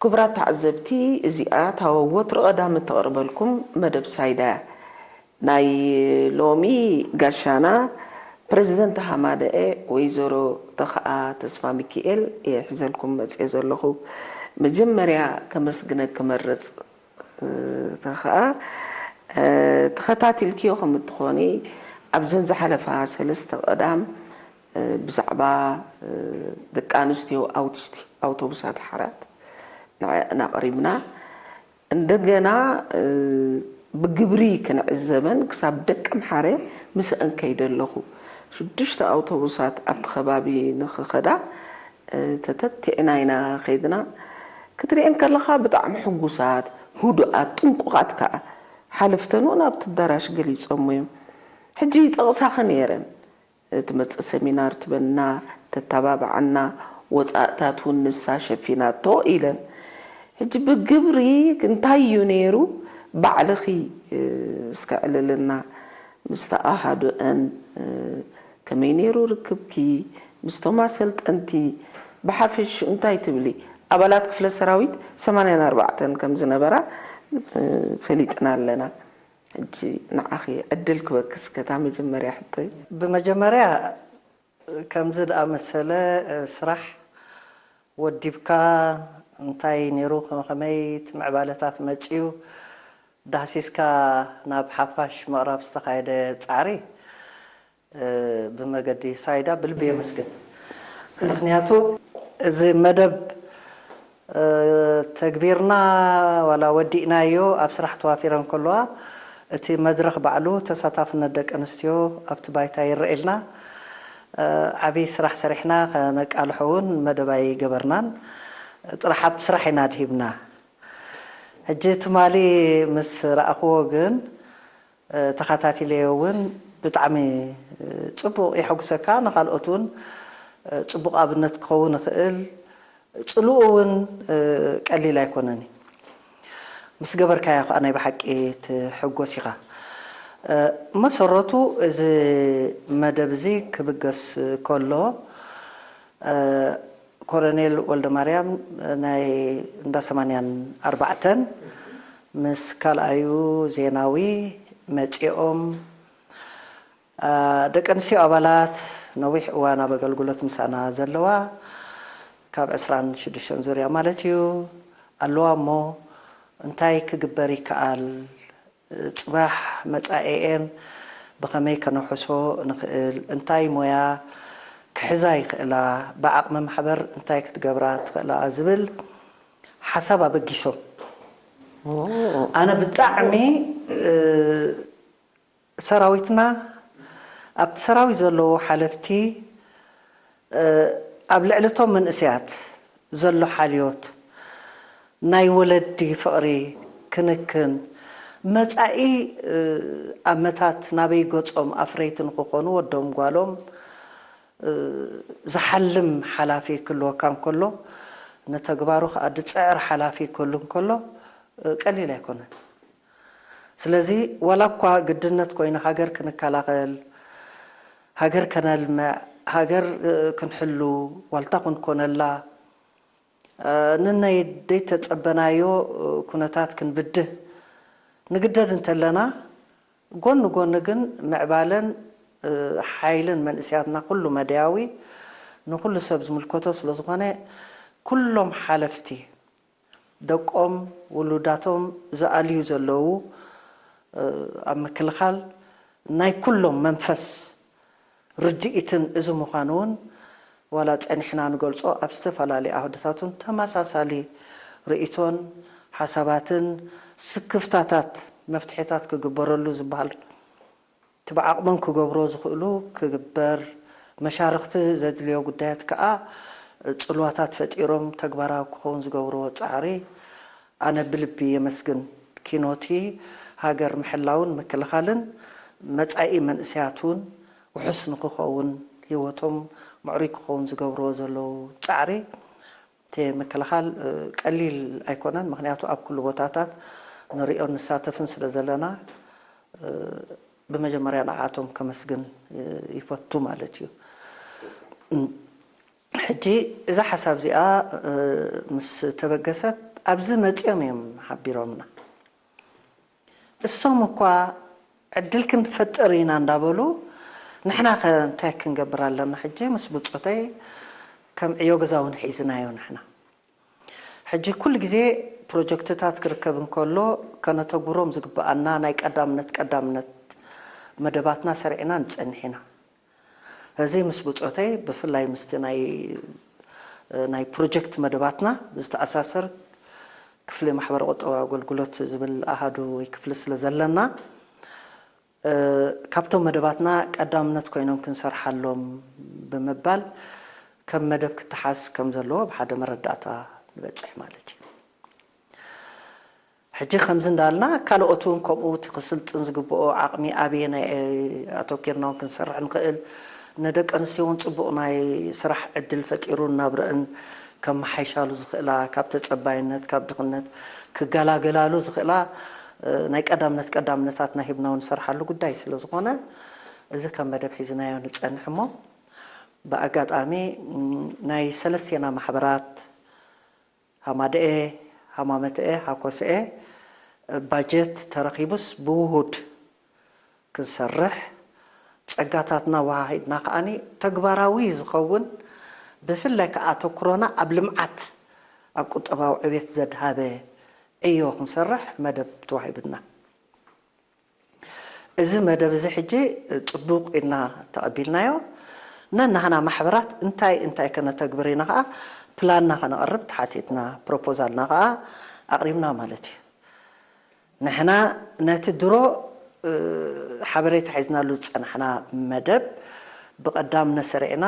ክቡራት ተዓዘብቲ፣ እዚኣ እታ ወትሩ ቀዳም እተቕርበልኩም መደብ ሳይዳ እያ። ናይ ሎሚ ጋሻና ፕረዚደንት ሃማደኤ ወይዘሮ ተኽኣ ተስፋ ሚኪኤል እየ ሒዘልኩም መፅየ ዘለኹ። መጀመርያ ከመስግነ ክመርፅ፣ እ፣ ተኽኣ፣ እ፣ ተኸታቲልክዮ ከም እትኾኒ ኣብዘን ዝሓለፋ ሰለስተ ቀዳም፣ እ፣ ብዛዕባ፣ እ፣ ደቂ ኣንስትዮ ኣውቲስቲ ኣውቶቡሳት ሓራት ንዐ-፣ እናቕሪብና እንደገና፣ እ፣ ብግብሪ ክንዕዘበን ክሳብ ደቂ ኣምሓረ ምስአን ከይደ ኣለኹ። ሽዱሽተ ኣውቶቡሳት ኣብቲ ከባቢ ንኽኸዳ፣ እ፣ ተተቲዕና ኢና ከይድና። ክትሪኤን ከለኻ ብጣዕሚ ሕጉሳት፣ ህዱኣት፣ ጥንቁቓት ከኣ። ሓለፍተን እውን ኣብቲ ኣዳራሽ ገሊጾሞ እዮም። ሕጂ ይጠቕሳኺ ነይረን። ትመጽእ ሰሚናር ትበና፣ ተተባብዓና፣ ወጻእታት እውን ንሳ ሸፊናቶ ኢለን። ሕጂ ብግብሪ እንታይ እዩ ነይሩ? ባዕልኺ፣ እ፣ እስከ ዕልልና፣ ምስቲ ኣሃዱአን፣ እ፣ ከመይ ነይሩ ርክብኪ ምስቶም ኣሰልጠንቲ? ብሓፈሽኡ እንታይ ትብሊ? ኣባላት ክፍለ ሰራዊት ሰማንያን ኣርባዕተን ከም ዝነበራ፣ እ፣ ፈሊጥና ኣለና። ሕጂ ንዓኺ ዕድል ክበክስ ከታ መጀመርያ ሕቶይ። ብመጀመርያ ከምዚ ዝኣመሰለ፣ እ፣ ስራሕ ወዲብካ እንታይ ነይሩ፣ ከመ-፣ ከመይ እቲ ምዕባለታት መጺኡ ዳህሲስካ ናብ ሓፋሽ ምቕራብ ዝተኻየደ ጻዕሪ፣ እ፣ ብመገዲ ሳይዳ ብልቢ የመስግን። ምኽንያቱ እዚ መደብ፣ እ፣ ተግቢርና ዋላ ወዲእናዮ ኣብ ስራሕ ተዋፊረን ከለዋ እቲ መድረኽ ባዕሉ ተሳታፍነት ደቂ ኣንስትዮ ኣብቲ ባይታ ይረኤልና። እ፣ ዓብዪ ስራሕ ሰሪሕና ከነቃልሖ እውን መደብ ኣይገበርናን። ጥራሕ ኣብቲ ስራሕ ኢና ድሂብና። ሕጂ ትማሊ ምስ ረኣኽዎ ግን፣ እ፣ ተኸታቲለዮ እውን ብጣዕሚ፣ እ፣ ጽቡቕ የሐጉሰካ፣ ንኻልኦት እውን፣ እ፣ ጽቡቕ ኣብነት ክኸውን ይኽእል። ጽልኡ እውን፣ እ፣ ቀሊል ኣይኮነን እዩ። ምስ ገበርካዮ ከኣ ናይ ብሓቂ ትሕጎስ ኢኻ። እ፣ መሰረቱ እዚ መደብ እዚ ክብገስ ከሎ፣ እ፣ ኮሎኔል ወልደማርያም ናይ እንዳ ሰማንያን ኣርባዕተን ምስ ካልኣዩ ዜናዊ መጺኦም፣ እ፣ ደቂ ኣንስትዮ ኣባላት ነዊሕ እዋን ኣብ ኣገልግሎት ምሳና ዘለዋ፣ ካብ ዕስራን ሽዱሽተን ዙርያ ማለት እዩ፣ ኣለዋ እሞ እንታይ ክግበር ይከኣል? ጽባሕ መጻኤኤን ብኸመይ ከነውሕሶ ንኽእል? እንታይ ሞያ ክሕዛ ይኽእላ? ብዓቕሚ ማሕበር እንታይ ክትገብራ ትኽእላ? ዝብል ሓሳብ ኣበጊሶም። ኣነ ብጣዕሚ፣ እ፣ ሰራዊትና፣ ኣብቲ ሰራዊት ዘለዉ ሓለፍቲ፣ እ፣ ኣብ ልዕሊ እቶም መንእሰያት ዘሎ ሓልዮት፣ ናይ ወለዲ ፍቕሪ፣ ክንክን፣ መጻኢ፣ እ፣ ኣመታት ናበይ ገጾም ኣፍረይቲ ንኽኾኑ ወዶም ጓሎም፣ እ፣ ዝሓልም ሓላፊ ክህልወካ እንከሎ፣ ንተግባሩ ከኣ ዝጽዕር ሓላፊ ክህሉ እንከሎ፣ እ፣ ቀሊል ኣይኮነን። ስለዚ ዋላ እኳ ግድነት ኮይኑ ሃገር ክንከላኸል፣ ሃገር ከነልምዕ፣ ሃገር፣ እ፣ ክንሕሉ፣ ዋልታ ክንኮነላ፣ እ፣ ንናይ ደይተጸበናዮ፣ እ፣ ኩነታት ክንብድህ ንግደድ እንተለና፣ ጎኒ ጎኒ ግን ምዕባለን፣ እ፣ ሓይልን መንእሰያትና ኩሉ መዳያዊ ንኩሉ ሰብ ዝምልከቶ ስለ ዝኾነ፣ ኩሎም ሓለፍቲ ደቆም፣ ውሉዳቶም ዝኣልዩ ዘለዉ፣ እ፣ ኣብ ምክልኻል ናይ ኩሎም መንፈስ ርድኢትን እዚ ምዃኑ እውን ዋላ ጸኒሕና ንገልጾ ኣብ ዝተፈላለዩ ኣውድታት እውን ተመሳሳሊ ርእይቶን ሓሳባትን ስክፍታታት መፍትሒታት ክግበረሉ ዝበሃል እቲ ብዓቕሞም ክገብሮ ዝኽእሉ ክግበር፣ መሻርኽቲ ዘድልዮ ጉዳያት ከኣ ጽልዋታት ፈጢሮም ተግባራዊ ክኸውን ዝገብርዎ ጻዕሪ ኣነ ብልቢ የመስግን። ኪኖቲ ሃገር ምሕላውን ምክልኻልን መጻኢ መንእሰያት እውን ውሑስ ንኽኸውን፣ ህይወቶም ምዕሩይ ክኸውን ዝገብርዎ ዘለዉ ጻዕሪ እቲ ምክልኻል፣ እ፣ ቀሊል ኣይኮነን። ምኽንያቱ ኣብ ኩሉ ቦታታት ንሪኦን ንሳተፍን ስለ ዘለና፣ እ፣ ብመጀመርያ ንዓቶም ከመስግን፣ እ፣ ይፈቱ ማለት እዩ። ሕጂ እዛ ሓሳብ እዚኣ፣ እ፣ ምስ ተበገሰት ኣብዚ መጺኦም እዮም ሓቢሮምና። እሶም እኳ ዕድል ክንፈጥር ኢና እንዳበሉ፣ ንሕና ከ እንታይ ክንገብር ኣለና? ሕጂ ምስ ብጾተይ ከም ዕዮ ገዛ እውን ሒዝናዮ ንሕና። ሕጂ ኩሉ ግዜ ፕሮጀክትታት ክርከብ እንከሎ፣ ከነተግብሮም ዝግብኣና ናይ ቀዳምነት ቀዳምነት መደባትና ሰሪዕና ንጸንሕ ኢና። እዚ ምስ ብጾተይ፣ ብፍላይ ምስቲ ናይ ናይ ፕሮጀክት መደባትና ዝተኣሳሰር ክፍሊ ማሕበረ ቁጠባዊ ኣገልግሎት ዝብል ኣሃዱ ወይ ክፍሊ ስለ ዘለና፣ ካብቶም መደባትና ቀዳምነት ኮይኖም ክንሰርሓሎም ብምባል፣ ከም መደብ ክተሓዝ ከም ዘለዎ ብሓደ መረዳእታ ንበጽሕ ማለት እዩ። ሕጂ ከምዚ እንዳልና፣ ካልኦት እውን ከምኡ እቲ ክስልጥን ዝግብኦ ዓቕሚ ኣበየናይ ኣተኪርና እውን ክንሰርሕ ንኽእል፣ ንደቂ ኣንስትዮ እውን ጽቡቕ ናይ ስራሕ ዕድል ፈጢሩ ናብረአን ከመሓይሻሉ ዝኽእላ፣ ካብ ተጸባይነት፣ ካብ ድኽነት ክገላገላሉ ዝኽእላ፣ እ፣ ናይ ቀዳምነት ቀዳምነታትና ሂብና እውን ንሰርሓሉ ጉዳይ ስለ ዝኾነ፣ እዚ ከም መደብ ሒዝናዮ ንጸንሕ እሞ፣ ብኣጋጣሚ፣ ም፣ ናይ ሰለስቴና ማሕበራት፣ ሃማደኤ፣ ሃማመተኤ፣ ሃኮሰኤ፣ ባጀት ተረኺቡስ ብውሁድ ክንሰርሕ፣ ጸጋታትና ወሃሂድና ከኣኒ ተግባራዊ ዝኸውን፣ ብፍላይ ከኣ ኣተኩሮና ኣብ ልምዓት፣ ኣብ ቁጠባዊ ዕብየት ዘድሃበ ዕዮ ክንሰርሕ መደብ ተዋሂብና። እዚ መደብ እዚ ሕጂ ጽቡቕ ኢልና ተቐቢልናዮ። ነናህና ማሕበራት እንታይ እንታይ ከነተግብር ኢና ከኣ ፕላንና ከነቕርብ ተሓቲትና፣ ፕሮፖዛልና ከኣ ኣቕሪብና ማለት እዩ። ንሕና ነቲ ድሮ፣ እ፣ ሓበሬታ ሒዝናሉ ዝጸናሕና መደብ ብቐዳምነት ሰሪዕና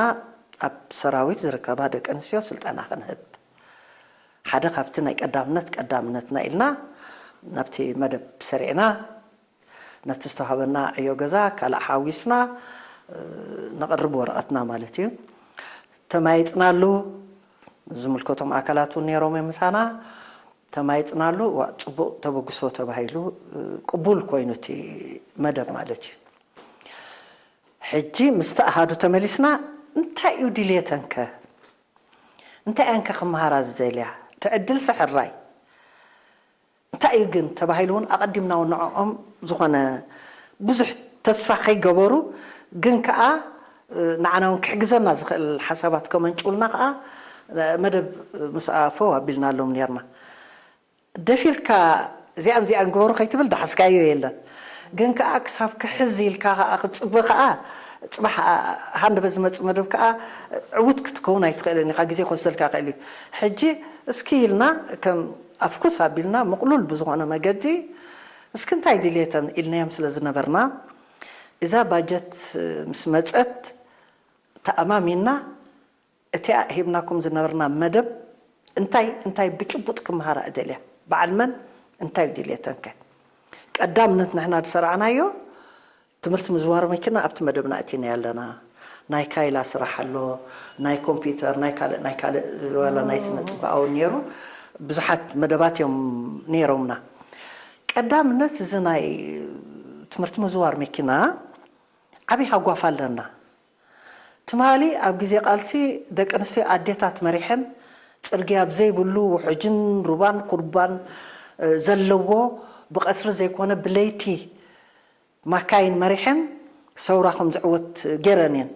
ኣብ ሰራዊት ዝርከባ ደቂ ኣንስትዮ ስልጠና ክንህብ ሓደ ካብቲ ናይ ቀዳምነት ቀዳምነትና ኢልና ናብቲ መደብ ሰሪዕና ነቲ ዝተዋህበና ዕዮ ገዛ ካልእ ሓዊስና፣ እ፣ ነቕርብ ወረቐትና ማለት እዩ። ተማይጥናሉ፣ ዝምልከቶም ኣካላት እውን ነይሮም እዮም ምሳና። ተማይጥናሉ፣ ዋ፣ ጽቡቕ ተበግሶ ተባሂሉ፣ እ፣ ቅቡል ኮይኑ እቲ መደብ ማለት እዩ። ሕጂ ምስቲ ኣሃዱ ተመሊስና፣ እንታይ እዩ ድልየተንከ? እንታይ እየንከ ክመሃራ ዝደልያ? እቲ ዕድል ሰሕራይ እንታይ እዩ ግን ተባሂሉ እውን ኣቐዲምና እውን ንዕኦም ዝኾነ ብዙሕ ተስፋ ከይገበሩ፣ ግን ከኣ፣ እ፣ ንዓና እውን ክሕግዘና ዝኽእል ሓሳባት ከመንጭውልና ከኣ፣ እ፣ መደብ ምስኣ ፈው ኣቢልናሎም ነርና። ደፊርካ እዚኣን እዚኣን ግበሩ ከይትብል ደሓስካዮ የለን። ግን ከኣ ክሳብ ክሕዝ ኢልካ ከኣ ክትጽበ ከኣ፣ ጽባሕ፣ ኣ-፣ ሃንደበት ዝመጽእ መደብ ከኣ ዕዉት ክትከውን ኣይትኽእልን ኢኻ። ግዜ ክወስደልካ ይኽእል እዩ። ሕጂ እስኪ ኢልና ከም ኣፍኩስ ኣቢልና ምቕሉል ብዝኾነ መገዲ፣ እስኪ እንታይ ድልየተን ኢልናዮም ስለ ዝነበርና፣ እዛ ባጀት ምስ መጸት ተኣማሚንና፣ እቲኣ ሂብናኩም ዝነበርና መደብ እንታይ እንታይ ብጭቡጥ ክመሃራ እደልያ፣ በዓል መን፣ እንታይ ድልየተንከ? ቀዳምነት ንሕና ዝሰራዕናዮ ትምህርቲ ምዝዋር መኪና ኣብቲ መደብና እቲና ኣለና። ናይ ካይላ ስራሕ ኣሎ፣ ናይ ኮምፒውተር፣ ናይ ካልእ፣ ናይ ካልእ፣ ዋላ ናይ ስነ ጽባእ እውን ነይሩ። ብዙሓት መደባት እዮም ነይሮምና። ቀዳምነት እዚ ናይ ትምህርቲ ምዝዋር መኪና ዓብዪ ሃጓፍ ኣለና። ትማሊ ኣብ ግዜ ቃልሲ ደቂ ኣንስትዮ ኣዴታት መሪሐን ጽርግያ ብዘይብሉ ውሕጅን ሩባን ኩርባን፣ እ፣ ዘለዎ ብቐትሪ ዘይኮነ ብለይቲ ማካይን መሪሐን ሰውራ ከም ዝዕወት ገይረን እየን።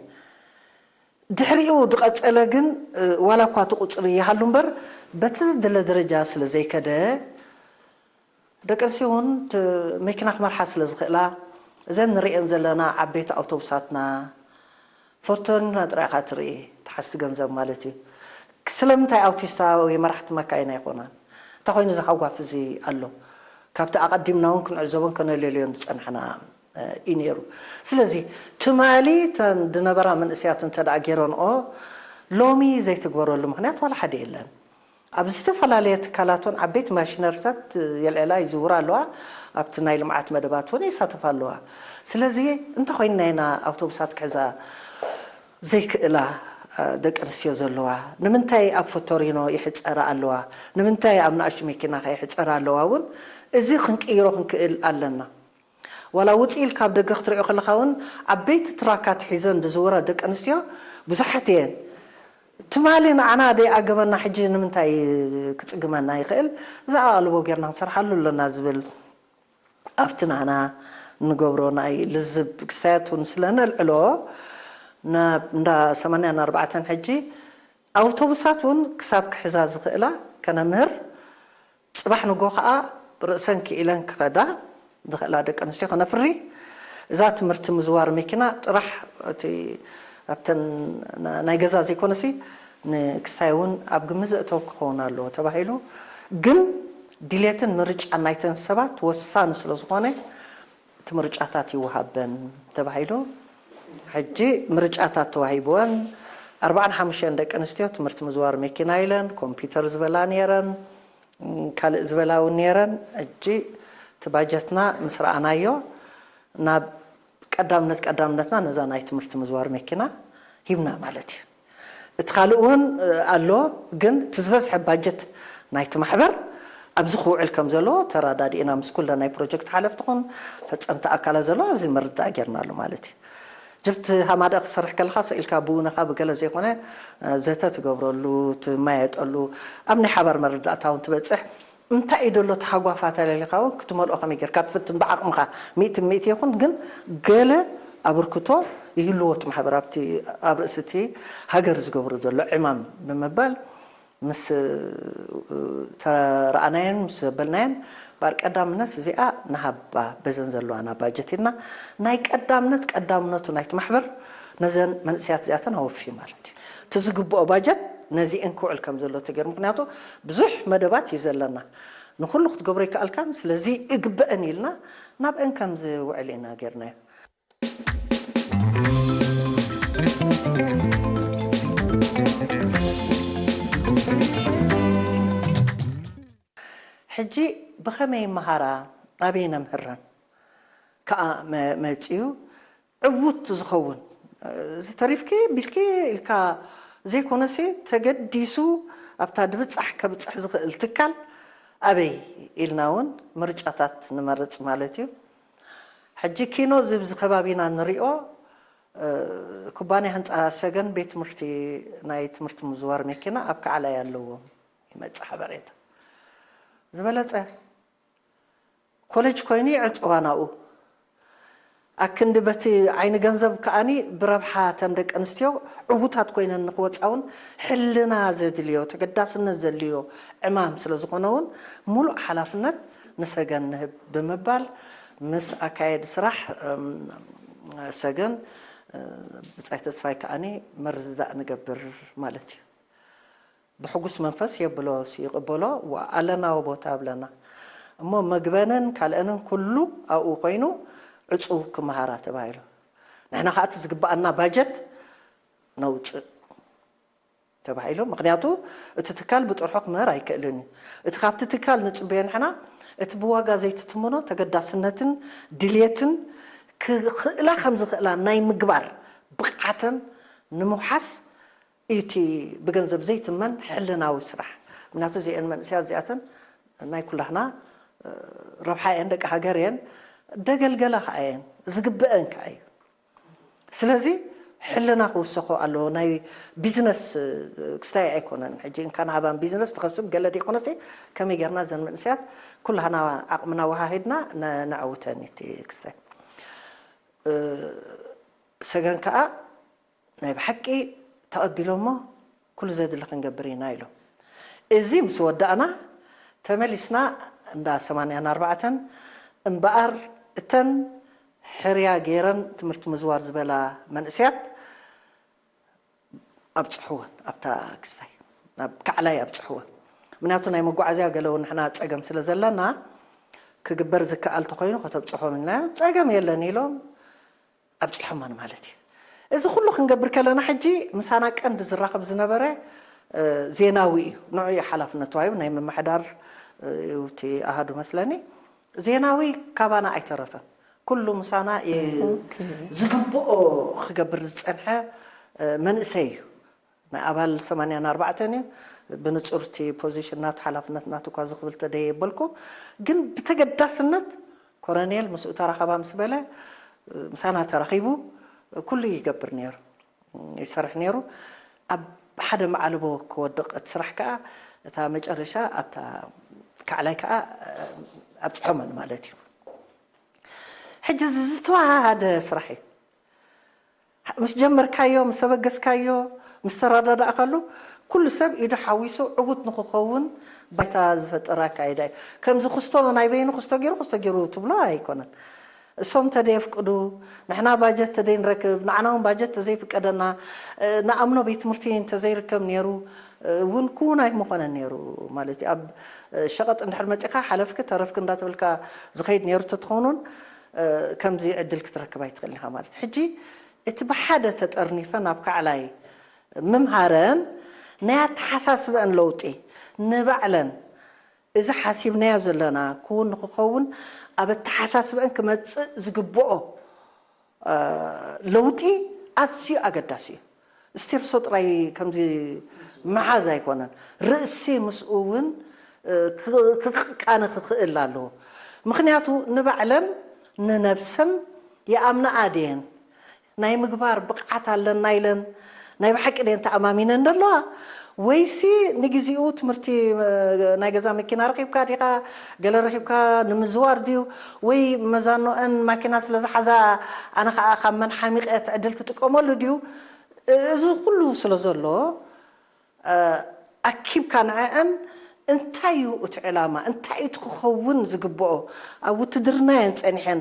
ድሕሪኡ ዝቐጸለ ግን፣ እ፣ ዋላ እኳ እቲ ቁጽሪ ይሃሉ እምበር በቲ ዝድለ ደረጃ ስለ ዘይከደ፣ ደቂ ኣንስትዮ እውን ት-፣ መኪና ክመርሓ ስለ ዝኽእላ፣ እዘን ንርእየን ዘለና ዓበይቲ ኣውቶቡሳትና፣ ፎርቶኒና ጥራይ ኢኻ ትርኢ፣ ተሓዝቲ ገንዘብ ማለት እዩ። ስለምንታይ ኣውቲስታ ወይ መራሕቲ መካይን ኣይኮናን? እንታይ ኮይኑ እዚ ሃጓፍ እዚ ኣሎ? ካብቲ ኣቐዲምና እውን ክንዕዘቦን ከነለልዮን ዝጸናሕና፣ እ፣ እዩ ነይሩ። ስለዚ ትማሊ እተን ዝነበራ መንእሰያት እንተ ደኣ ገይረንኦ፣ ሎሚ ዘይትግበረሉ ምኽንያት ዋላ ሓደ የለን። ኣብ ዝተፈላለየ ትካላት እውን ዓበይቲ ማሽነሪታት የልዕላ ይዝውራ ኣለዋ። ኣብቲ ናይ ልምዓት መደባት እውን ይሳተፋ ኣለዋ። ስለዚ እንተኾይንና ኢና ኣውቶቡሳት ክሕዛ ዘይክእላ፣ እ፣ ደቂ ኣንስትዮ ዘለዋ? ንምንታይ ኣብ ፎቶሪኖ ይሕጸራ ኣለዋ? ንምንታይ ኣብ ንኣሽቱ መኪና ከ ይሕጸራ ኣለዋ? እውን እዚ ክንቅይሮ ክንክእል ኣለና። ዋላ ውፅእ ኢልካ ኣብ ደገ ክትሪኦ ከለኻ እውን ዓበይቲ ትራካት ሒዘን ዝዝውራ ደቂ ኣንስትዮ ብዙሓት እየን። ትማሊ ንዓና ደይኣገበና ሕጂ ንምንታይ ክጽግመና ይኽእል? እዛ ኣቓልቦ ጌርና ክንሰርሓሉ ኣለና ዝብል ኣብቲ ንዓና እንገብሮ ናይ ልዝብ ክስታያት እውን ስለ ነልዕሎ፣ ናብ እንዳ ሰማንያን ኣርባዕተን ሕጂ ኣውቶቡሳት እውን ክሳብ ክሕዛ ዝኽእላ ከነምህር፣ ጽባሕ ንጎ ከኣ ርእሰን ክኢለን ክኸዳ ዝኽእላ ደቂ ኣንስትዮ ከነፍሪ። እዛ ትምህርቲ ምዝዋር መኪና ጥራሕ እቲ ኣብተን ናይ ገዛ ዘይኮነሲ ንክስታይ እውን ኣብ ግምት ዘእተው ክኸውን ኣለዎ ተባሂሉ። ግን ድሌትን ምርጫን ናይተን ሰባት ወሳኒ ስለ ዝኾነ እቲ ምርጫታት ይወሃበን ተባሂሉ። ሕጂ ምርጫታት ተዋሂብወን። ኣርባዓን ሓሙሽተን ደቂ ኣንስትዮ ትምህርቲ ምዝዋር መኪና ኢለን፣ ኮምፒውተር ዝበላ ነይረን፣ ካልእ ዝበላ እውን ነይረን። ሕጂ እቲ ባጀትና ምስ ረኣናዮ ናብ ቀዳምነት ቀዳምነትና ነዛ ናይ ትምህርቲ ምዝዋር መኪና ሂብና ማለት እዩ። እቲ ካልእ እውን ኣሎ፣ ግን እቲ ዝበዝሐ ባጀት ናይቲ ማሕበር ኣብዚ ክውዕል ከም ዘለዎ ተረዳዲእና ምስ ኩለን ናይ ፕሮጀክት ሓለፍቲ ኹን ፈጸምቲ ኣካላት ዘለዎ እዚ ምርዳእ ጌርናሉ ማለት እዩ። ጅብቲ ሃማዳ ክሰርሕ ከለኻ ስኢልካ ብውነኻ ብገለ ዘይኮነ ዘተ ትገብረሉ፣ ትመያየጠሉ፣ ኣብ ናይ ሓባር መረዳእታ እውን ትበጽሕ። እንታይ እዩ ደሎ ተሃጓፋት ኣለሊኻ እውን ክትመልኦ ከመይ ጌርካ ትፍትን ብዓቕምኻ ሚእቲ ሚእቲ ይኹን፣ ግን ገለ ኣበርክቶ ይህልዎ እቲ ማሕበር ኣብቲ ኣብ ርእሲ እቲ ሃገር ዝገብሮ ዘሎ ዕማም ብምባል ምስ ተረኣናየን ምስ ዘበልናየን ባር ቀዳምነት እዚኣ ንሃባ በዘን ዘለዋና ባጀት ኢልና ናይ ቀዳምነት ቀዳምነቱ ናይቲ ማሕበር ነዘን መንእሰያት እዚኣተን ኣወፍዩ ማለት እዩ። እቲ ዝግብኦ ባጀት ነዚአን ክውዕል ከም ዘሎ ተገይሩ። ምክንያቱ ብዙሕ መደባት እዩ ዘለና። ንኹሉ ክትገብሮ ይከኣልካን፣ ስለዚ እግበአን ኢልና ናብአን ከም ዝውዕል ኢና ጌርናዮ። ሕጂ ብኸመይ መሃራ ኣበይ ነምህረን ከኣ መ- መጺኡ ዕዉት ዝኸውን፣ እዚ ተሪፍኪ ቢልኪ ኢልካ ዘይኮነሲ፣ ተገዲሱ ኣብታ ድብጻሕ ከብጽሕ ዝኽእል ትካል ኣበይ ኢልና እውን ምርጫታት ንመርጽ ማለት እዩ። ሕጂ ኪኖ ዝብዚ ከባቢና ንሪኦ፣ ኩባንያ ህንፃ ሰገን ቤት ትምህርቲ ናይ ትምህርቲ ምዝዋር መኪና ኣብ ካዕላይ ኣለዎም ይመጽእ ሓበሬታ። ዝበለጸ ኮሌጅ ኮይኑ ይዕጽዋ ናብኡ። ኣክንዲ በቲ ዓይኒ ገንዘብ ከኣኒ ብረብሓ ተን ደቂ ኣንስትዮ ዕዉታት ኮይነን ንክወጻ እውን ሕልና ዘድልዮ፣ ተገዳስነት ዘድልዮ ዕማም ስለ ዝኾነ እውን ሙሉእ ሓላፍነት ንሰገን ንህብ ብምባል ምስ ኣካየዲ ስራሕ ሰገን ብጻይ ተስፋይ ከኣኒ ምርድዳእ ንገብር ማለት እዩ። ብሕጉስ መንፈስ የብሎ ይቕበሎ ኣለናዎ ቦታ ኣብለና እሞ መግበንን ካልአንን ኩሉ ኣብኡ ኮይኑ ዕፁው ክመሃራ ተባሂሉ። ንሕና ከዓ እቲ ዝግበኣና ባጀት ነውፅእ ተባሂሉ። ምክንያቱ እቲ ትካል ብጥርሑ ክምህር ኣይክእልን እዩ። እቲ ካብቲ ትካል ንፅበዮ ንሕና እቲ ብዋጋ ዘይትትምኖ ተገዳስነትን ድልየትን ክኽእላ ከም ዝኽእላ ናይ ምግባር ብቕዓተን ንምውሓስ እቲ ብገንዘብ ዘይትመን ሕልናዊ ስራሕ። ምክንያቱ እዚአን መንእሰያት እዚኣተን ናይ ኩላህና ረብሓ እየን፣ ደቂ ሃገር እየን፣ ደገልገላ ከዓ እየን፣ ዝግበአን ከዓ እዩ። ስለዚ ሕልና ክውሰኾ ኣለዎ። ናይ ቢዝነስ ክስታይ ኣይኮነን። ሕጂ እንካን ሃባን ቢዝነስ ትኸስብ ገለ ደይኮነሲ ከመይ ጌርና እዘን መንእሰያት ኩላህና ዓቕምና ወሃሂድና ነዐውተን እቲ ክስታይ። ሰገን ከዓ ናይ ብሓቂ ተቐቢሎሞ ኩሉ ዘድሊ ክንገብር ኢና ኢሎም። እዚ ምስ ወዳእና ተመሊስና እንዳ ሰማንያን ኣርባዕተን እምበኣር እተን ሕርያ ገይረን ትምህርቲ ምዝዋር ዝበላ መንእስያት ኣብፅሕወን ኣብታ ክስታይ ናብ ካዕላይ ኣብፅሕወን። ምክንያቱ ናይ መጓዓዝያ ገለ እውን ንሕና ፀገም ስለ ዘለና ክግበር ዝከኣል ተኮይኑ ከተብፅሖም ኢልና ፀገም የለን ኢሎም ኣብፂሖመን ማለት እዩ። እዚ ኩሉ ክንገብር ከለና ሕጂ ምሳና ቀንዲ ዝራኸብ ዝነበረ ዜናዊ እዩ። ንዑ እዩ ሓላፍነት ተዋሂቡ ናይ ምምሕዳር እቲ ኣሃዱ መስለኒ። ዜናዊ ካባና ኣይተረፈን። ኩሉ ምሳና ዝግብኦ ክገብር ዝፀንሐ መንእሰይ እዩ። ናይ ኣባል ሰማንያን ኣርባዕተን እዩ። ብንፁር እቲ ፖዚሽን ናቱ ሓላፍነት ናቱ እኳ ዝኽብል ተደየ የበልኩ፣ ግን ብተገዳስነት ኮረኔል ምስኡ ተራኸባ ምስ በለ ምሳና ተራኺቡ ኩሉ ይገብር ነይሩ፣ ይሰርሕ ነይሩ። ኣብ ብሓደ መዓልቦ ክወድቕ እቲ ስራሕ ከዓ እታ መጨረሻ ኣብታ ካዕላይ ከዓ ኣብፅሖመን ማለት እዩ። ሕጂ እዚ ዝተዋሃደ ስራሕ እዩ። ምስ ጀመርካዮ፣ ምስ ኣበገስካዮ፣ ምስ ተረዳዳእካሉ፣ ኩሉ ሰብ ኢዱ ሓዊሱ ዕዉት ንክኸውን ባይታ ዝፈጠረ ኣካይዳ እዩ። ከምዚ ክስቶ ናይ በይኑ ክስቶ ገይሩ ክስቶ ገይሩ ትብሎ ኣይኮነን። እሶም ተደየፍቅዱ፣ ንሕና ባጀት ተደይንረክብ፣ ንዓና እውን ባጀት ተዘይፍቀደና፣ ንኣምኖ ቤት ትምህርቲ እንተዘይርከብ ነይሩ እውን ክውን ኣይምኾነን ነይሩ ማለት እዩ። ኣብ ሸቐጥ እንድሕር መፂኻ ሓለፍኪ ተረፍኪ እንዳተብልካ ዝኸይድ ነይሩ ተትኾኑን ከምዚ ዕድል ክትረክብ ኣይትኽእልን ኢኻ ማለት እዩ። ሕጂ እቲ ብሓደ ተጠርኒፈ ናብ ካዕላይ ምምሃረን ናይ ኣተሓሳስበአን ለውጢ ንባዕለን እዚ ሓሲብናዮ ዘለና ክውን ንክኸውን ኣብ ኣተሓሳስበአን ክመፅእ ዝግብኦ ለውጢ ኣዝዩ ኣገዳሲ እዩ። ስቴርሶ ጥራይ ከምዚ መሓዝ ኣይኮነን፣ ርእሲ ምስኡ እውን ክቃነ ክኽእል ኣለዎ። ምክንያቱ ንባዕለን ንነብሰን ይኣምናኣ ድየን? ናይ ምግባር ብቕዓት ኣለና ኢለን ናይ ብሓቂ ድየን ተኣማሚነን ዘለዋ? ወይሲ ንግዜኡ ትምህርቲ ናይ ገዛ መኪና ረኺብካ ዲኻ፣ ገለ ረኺብካ ንምዝዋር ድዩ? ወይ መዛኖአን ማኪና ስለ ዝሓዛ ኣነ ከዓ ካብ መን ሓሚቐ እቲ ዕድል ክጥቀመሉ ድዩ? እዚ ኩሉ ስለ ዘሎ ኣኪብካ ንዐአን እንታይ እዩ እቲ ዕላማ፣ እንታይ እዩ እቲ ክኸውን ዝግብኦ? ኣብ ውትድርና እየን ፀኒሐን።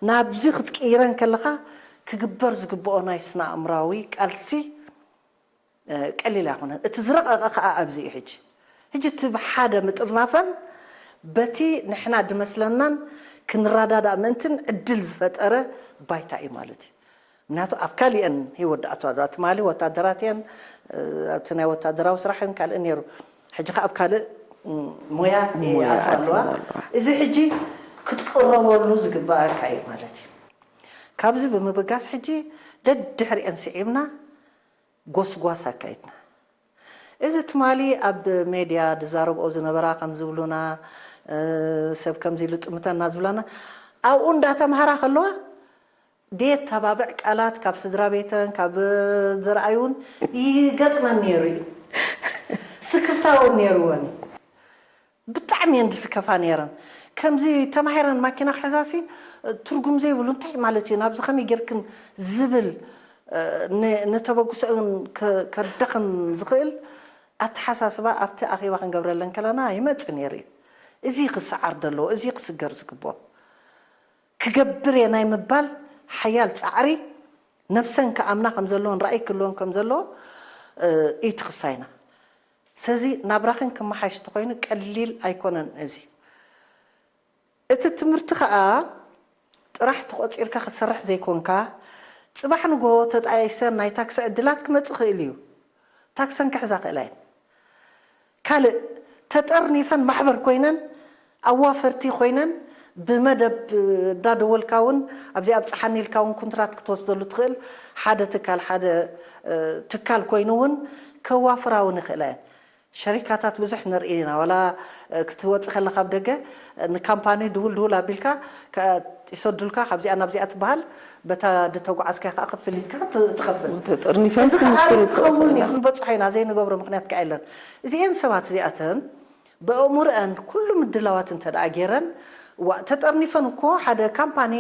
ናብዚ ክትቅይረን ከለኻ ክግበር ዝግብኦ ናይ ስነ ኣእምራዊ ቃልሲ ቀሊል ኣይኮነን። እቲ ዝረቐቐ ከዓ ኣብዚ እዩ። ሕጂ ሕጂ እቲ ብሓደ ምጥርናፈን በቲ ንሕና ድመስለናን ክንረዳዳእ ምእንትን ዕድል ዝፈጠረ ባይታ እዩ ማለት እዩ። ምክንያቱ ኣብ ካሊአን ህይወት ደኣተዋ ትማሊ ወታደራት እየን፣ እቲ ናይ ወታደራዊ ስራሕን ካልእን ነይሩ። ሕጂ ከዓ ኣብ ካልእ ሞያ ይኣትዋ ኣለዋ። እዚ ሕጂ ክትቅረበሉ ዝግባኣካ እዩ ማለት እዩ። ካብዚ ብምብጋስ ሕጂ ደድሕሪአን ስዒብና ጎስጓስ ኣካይድና። እዚ ትማሊ ኣብ ሜድያ ዝዛረብኦ ዝነበራ ከም ዝብሉና፣ ሰብ ከምዚ ኢሉ ጥምተና ዝብላና፣ ኣብኡ እንዳተምሃራ ከለዋ ደየተባብዕ ቃላት ካብ ስድራ ቤተን ካብ ዝረኣዩን ይገጥመን ነይሩ እዩ። ስክፍታ እውን ነይርወን እዩ። ብጣዕሚ እየን ዝስከፋ ነይረን። ከምዚ ተማሂረን ማኪና ክሕዛሲ ትርጉም ዘይብሉ እንታይ ማለት እዩ፣ ናብዚ ከመይ ጌርክን ዝብል ነተበግሶአን ከዳኽም ዝኽእል ኣተሓሳስባ ኣብቲ ኣኼባ ክንገብረለን ከለና ይመጽእ ነይሩ እዩ። እዚ ክሰዓር ዘለዎ፣ እዚ ክስገር ዝግብኦ። ክገብር እየ ናይ ምባል ሓያል ፃዕሪ፣ ነብሰን ክኣምና ከም ዘለዎን ራእይ ክህልወን ከም ዘለዎ እዩ ትኽሳይና። ስለዚ ናብራኽን ክመሓሽ እንተኾይኑ ቀሊል ኣይኮነን። እዚ እቲ ትምህርቲ ከዓ ጥራሕ ተቆፂርካ ክትሰርሕ ዘይኮንካ፣ ፅባሕ ንጎ ተጣይሰን ናይ ታክሲ ዕድላት ክመፅእ ክእል እዩ። ታክሰን ክሕዛ ክእላ እየን። ካልእ ተጠርኒፈን ማሕበር ኮይነን ኣዋፈርቲ ኮይነን ብመደብ እንዳደወልካ እውን ኣብዚ ኣብፅሓኒ ኢልካ እውን ኩንትራት ክትወስደሉ ትኽእል ሓደ ትካል ሓደ ትካል ኮይኑ እውን ከዋፍራ እውን ይኽእላ እየን። ሸሪካታት ብዙሕ ንርኢ ኢና። ዋላ ክትወፅእ ከለካ ኣብ ደገ ንካምፓኒ ድውል ድውል ኣቢልካ ይሰዱልካ፣ ካብዚኣ ናብዚኣ ትበሃል። በታ ድተጓዓዝካ ከዓ ክፍሊትካ ትኸፍል። ተጠርኒፈን ክምስሩ ክኸውን እዩ። ክንበፅሖ ኢና ዘይንገብሮ ምክንያት ከዓ የለን። እዚኤን ሰባት እዚኣተን ብኣእምሮአን ኩሉ ምድላዋት እንተ ደኣ ገይረን፣ ዋ ተጠርኒፈን እኮ ሓደ ካምፓኒ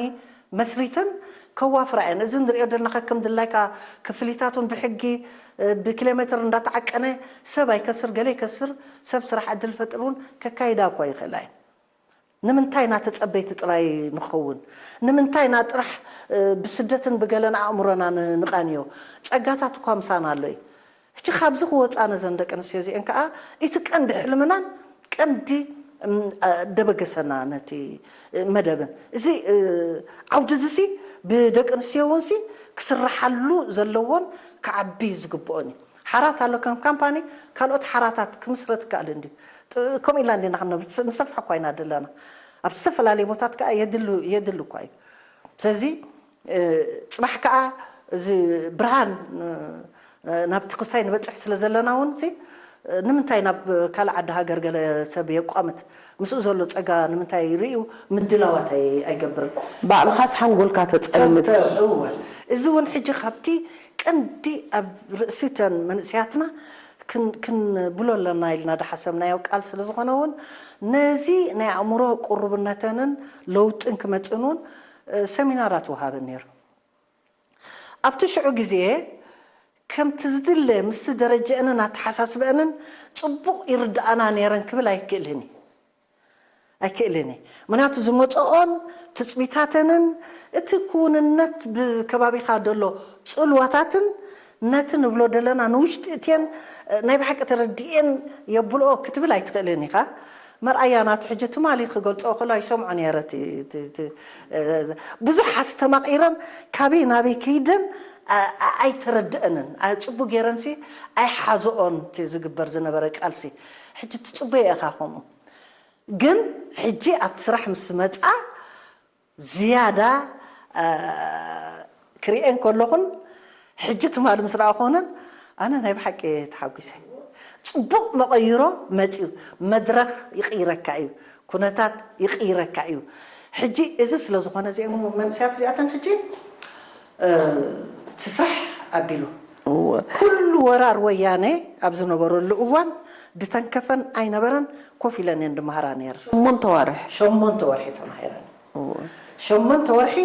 መስሪተን ከዋፍራ እየን። እዚ ንሪኦ ዘለና ከም ድላይካ ክፍሊታቱን ብሕጊ ብኪሎ ሜትር እንዳተዓቀነ ሰብ ኣይከስር ገለ ይከስር ሰብ ስራሕ ዕድል ፈጥር እውን ከካይዳ እኳ ይኽእላ እየን። ንምንታይ ኢና ተጸበይቲ ጥራይ ንኸውን? ንምንታይ ኢና ጥራሕ ብስደትን ብገለን ኣእምሮና ንቓንዮ? ጸጋታት እኳ ምሳና ኣሎ እዩ። ሕጂ ካብዚ ክወጻ ነዘን ደቂ ኣንስትዮ እዚአን ከዓ እቲ ቀንዲ ሕልምናን ቀንዲ ደበገሰና ነቲ መደብን እዚ ዓውዲ እዚ ሲ ብደቂ ኣንስትዮ እውን ሲ ክስራሓሉ ዘለዎን ክዓቢ ዝግብኦን እዩ። ሓራት ኣሎ ከም ካምፓኒ ካልኦት ሓራታት ክምስረት ይከኣል እንድዩ። ከምኡ ኢልና እንዲና ክንነብር ንሰፍሖ እኳ ኢና ዘለና። ኣብ ዝተፈላለዩ ቦታት ከዓ የድሉ የድሉ እኳ እዩ። ስለዚ ፅባሕ ከዓ እዚ ብርሃን ናብቲ ክስታይ ንበፅሕ ስለ ዘለና እውን ሲ ንምንታይ ናብ ካልእ ዓዲ ሃገር ገለ ሰብ የቋምት? ምስኡ ዘሎ ጸጋ ንምንታይ ርእዩ ምድላዋት ኣይ- ኣይገብርን? ባዕልኻስ ሓንጎልካ ተጸልምት። ተተ- እወ። እዚ እውን ሕጂ ካብቲ ቀንዲ ኣብ ርእሲተን መንእስያትና ክን- ክንብሎ ኣለና ኢልና ዝሓሰብናዮ ቃል ስለ ዝኾነ እውን ነዚ ናይ ኣእምሮ ቅሩብነተንን ለውጥን ክመፅእን እውን ሰሚናራት ወሃበን ነይሩ። ኣብቲ ሽዑ ግዜ ከምቲ ዝድለ ምስቲ ደረጀአንን ኣተሓሳስበአንን ፅቡቕ ይርድኣና ነይረን ክብል ኣይክእልን እዩ ኣይክእልን እየ። ምክንያቱ ዝመፅኦን ትፅቢታተንን እቲ ክውንነት ብከባቢኻ ዘሎ ፅልዋታትን ነቲ ንብሎ ዘለና ንውሽጢ እትየን ናይ ብሓቂ ተረዲኤን የብልኦ ክትብል ኣይትኽእልን ኢኻ። መርኣያ ናቱ ሕጂ ትማሊ ክገልፆ ከሎ ኣይሰምዖ ነይረ። ብዙሕ ኣስተማቒረን ካበይ ናበይ ከይደን ኣይተረድአንን። ፅቡቅ ገይረንሲ ኣይሓዝኦን እቲ ዝግበር ዝነበረ ቃልሲ። ሕጂ ትፅበዮ ኢኻ ከምኡ። ግን ሕጂ ኣብቲ ስራሕ ምስ መፃ ዝያዳ ክሪኤን ከለኹን ሕጂ ትማሊ ምስ ረኣኹንን ኣነ ናይ ብሓቂ ተሓጒሰ። ፅቡቕ መቐይሮ መፅዩ። መድረኽ ይቕይረካ እዩ፣ ኩነታት ይቕይረካ እዩ። ሕጂ እዚ ስለ ዝኾነ እዚኦም መንእሰያት እዚኣተን ሕጂ እቲ ስራሕ ኣቢሉ ኩሉ ወራር ወያነ ኣብ ዝነበረሉ እዋን ድተንከፈን ኣይነበረን። ኮፍ ኢለን እየን ድመሃራ ነይረን። ሸሞንተ ወርሒ ሸሞንተ ወርሒ ተማሂረን ሸሞንተ ወርሒ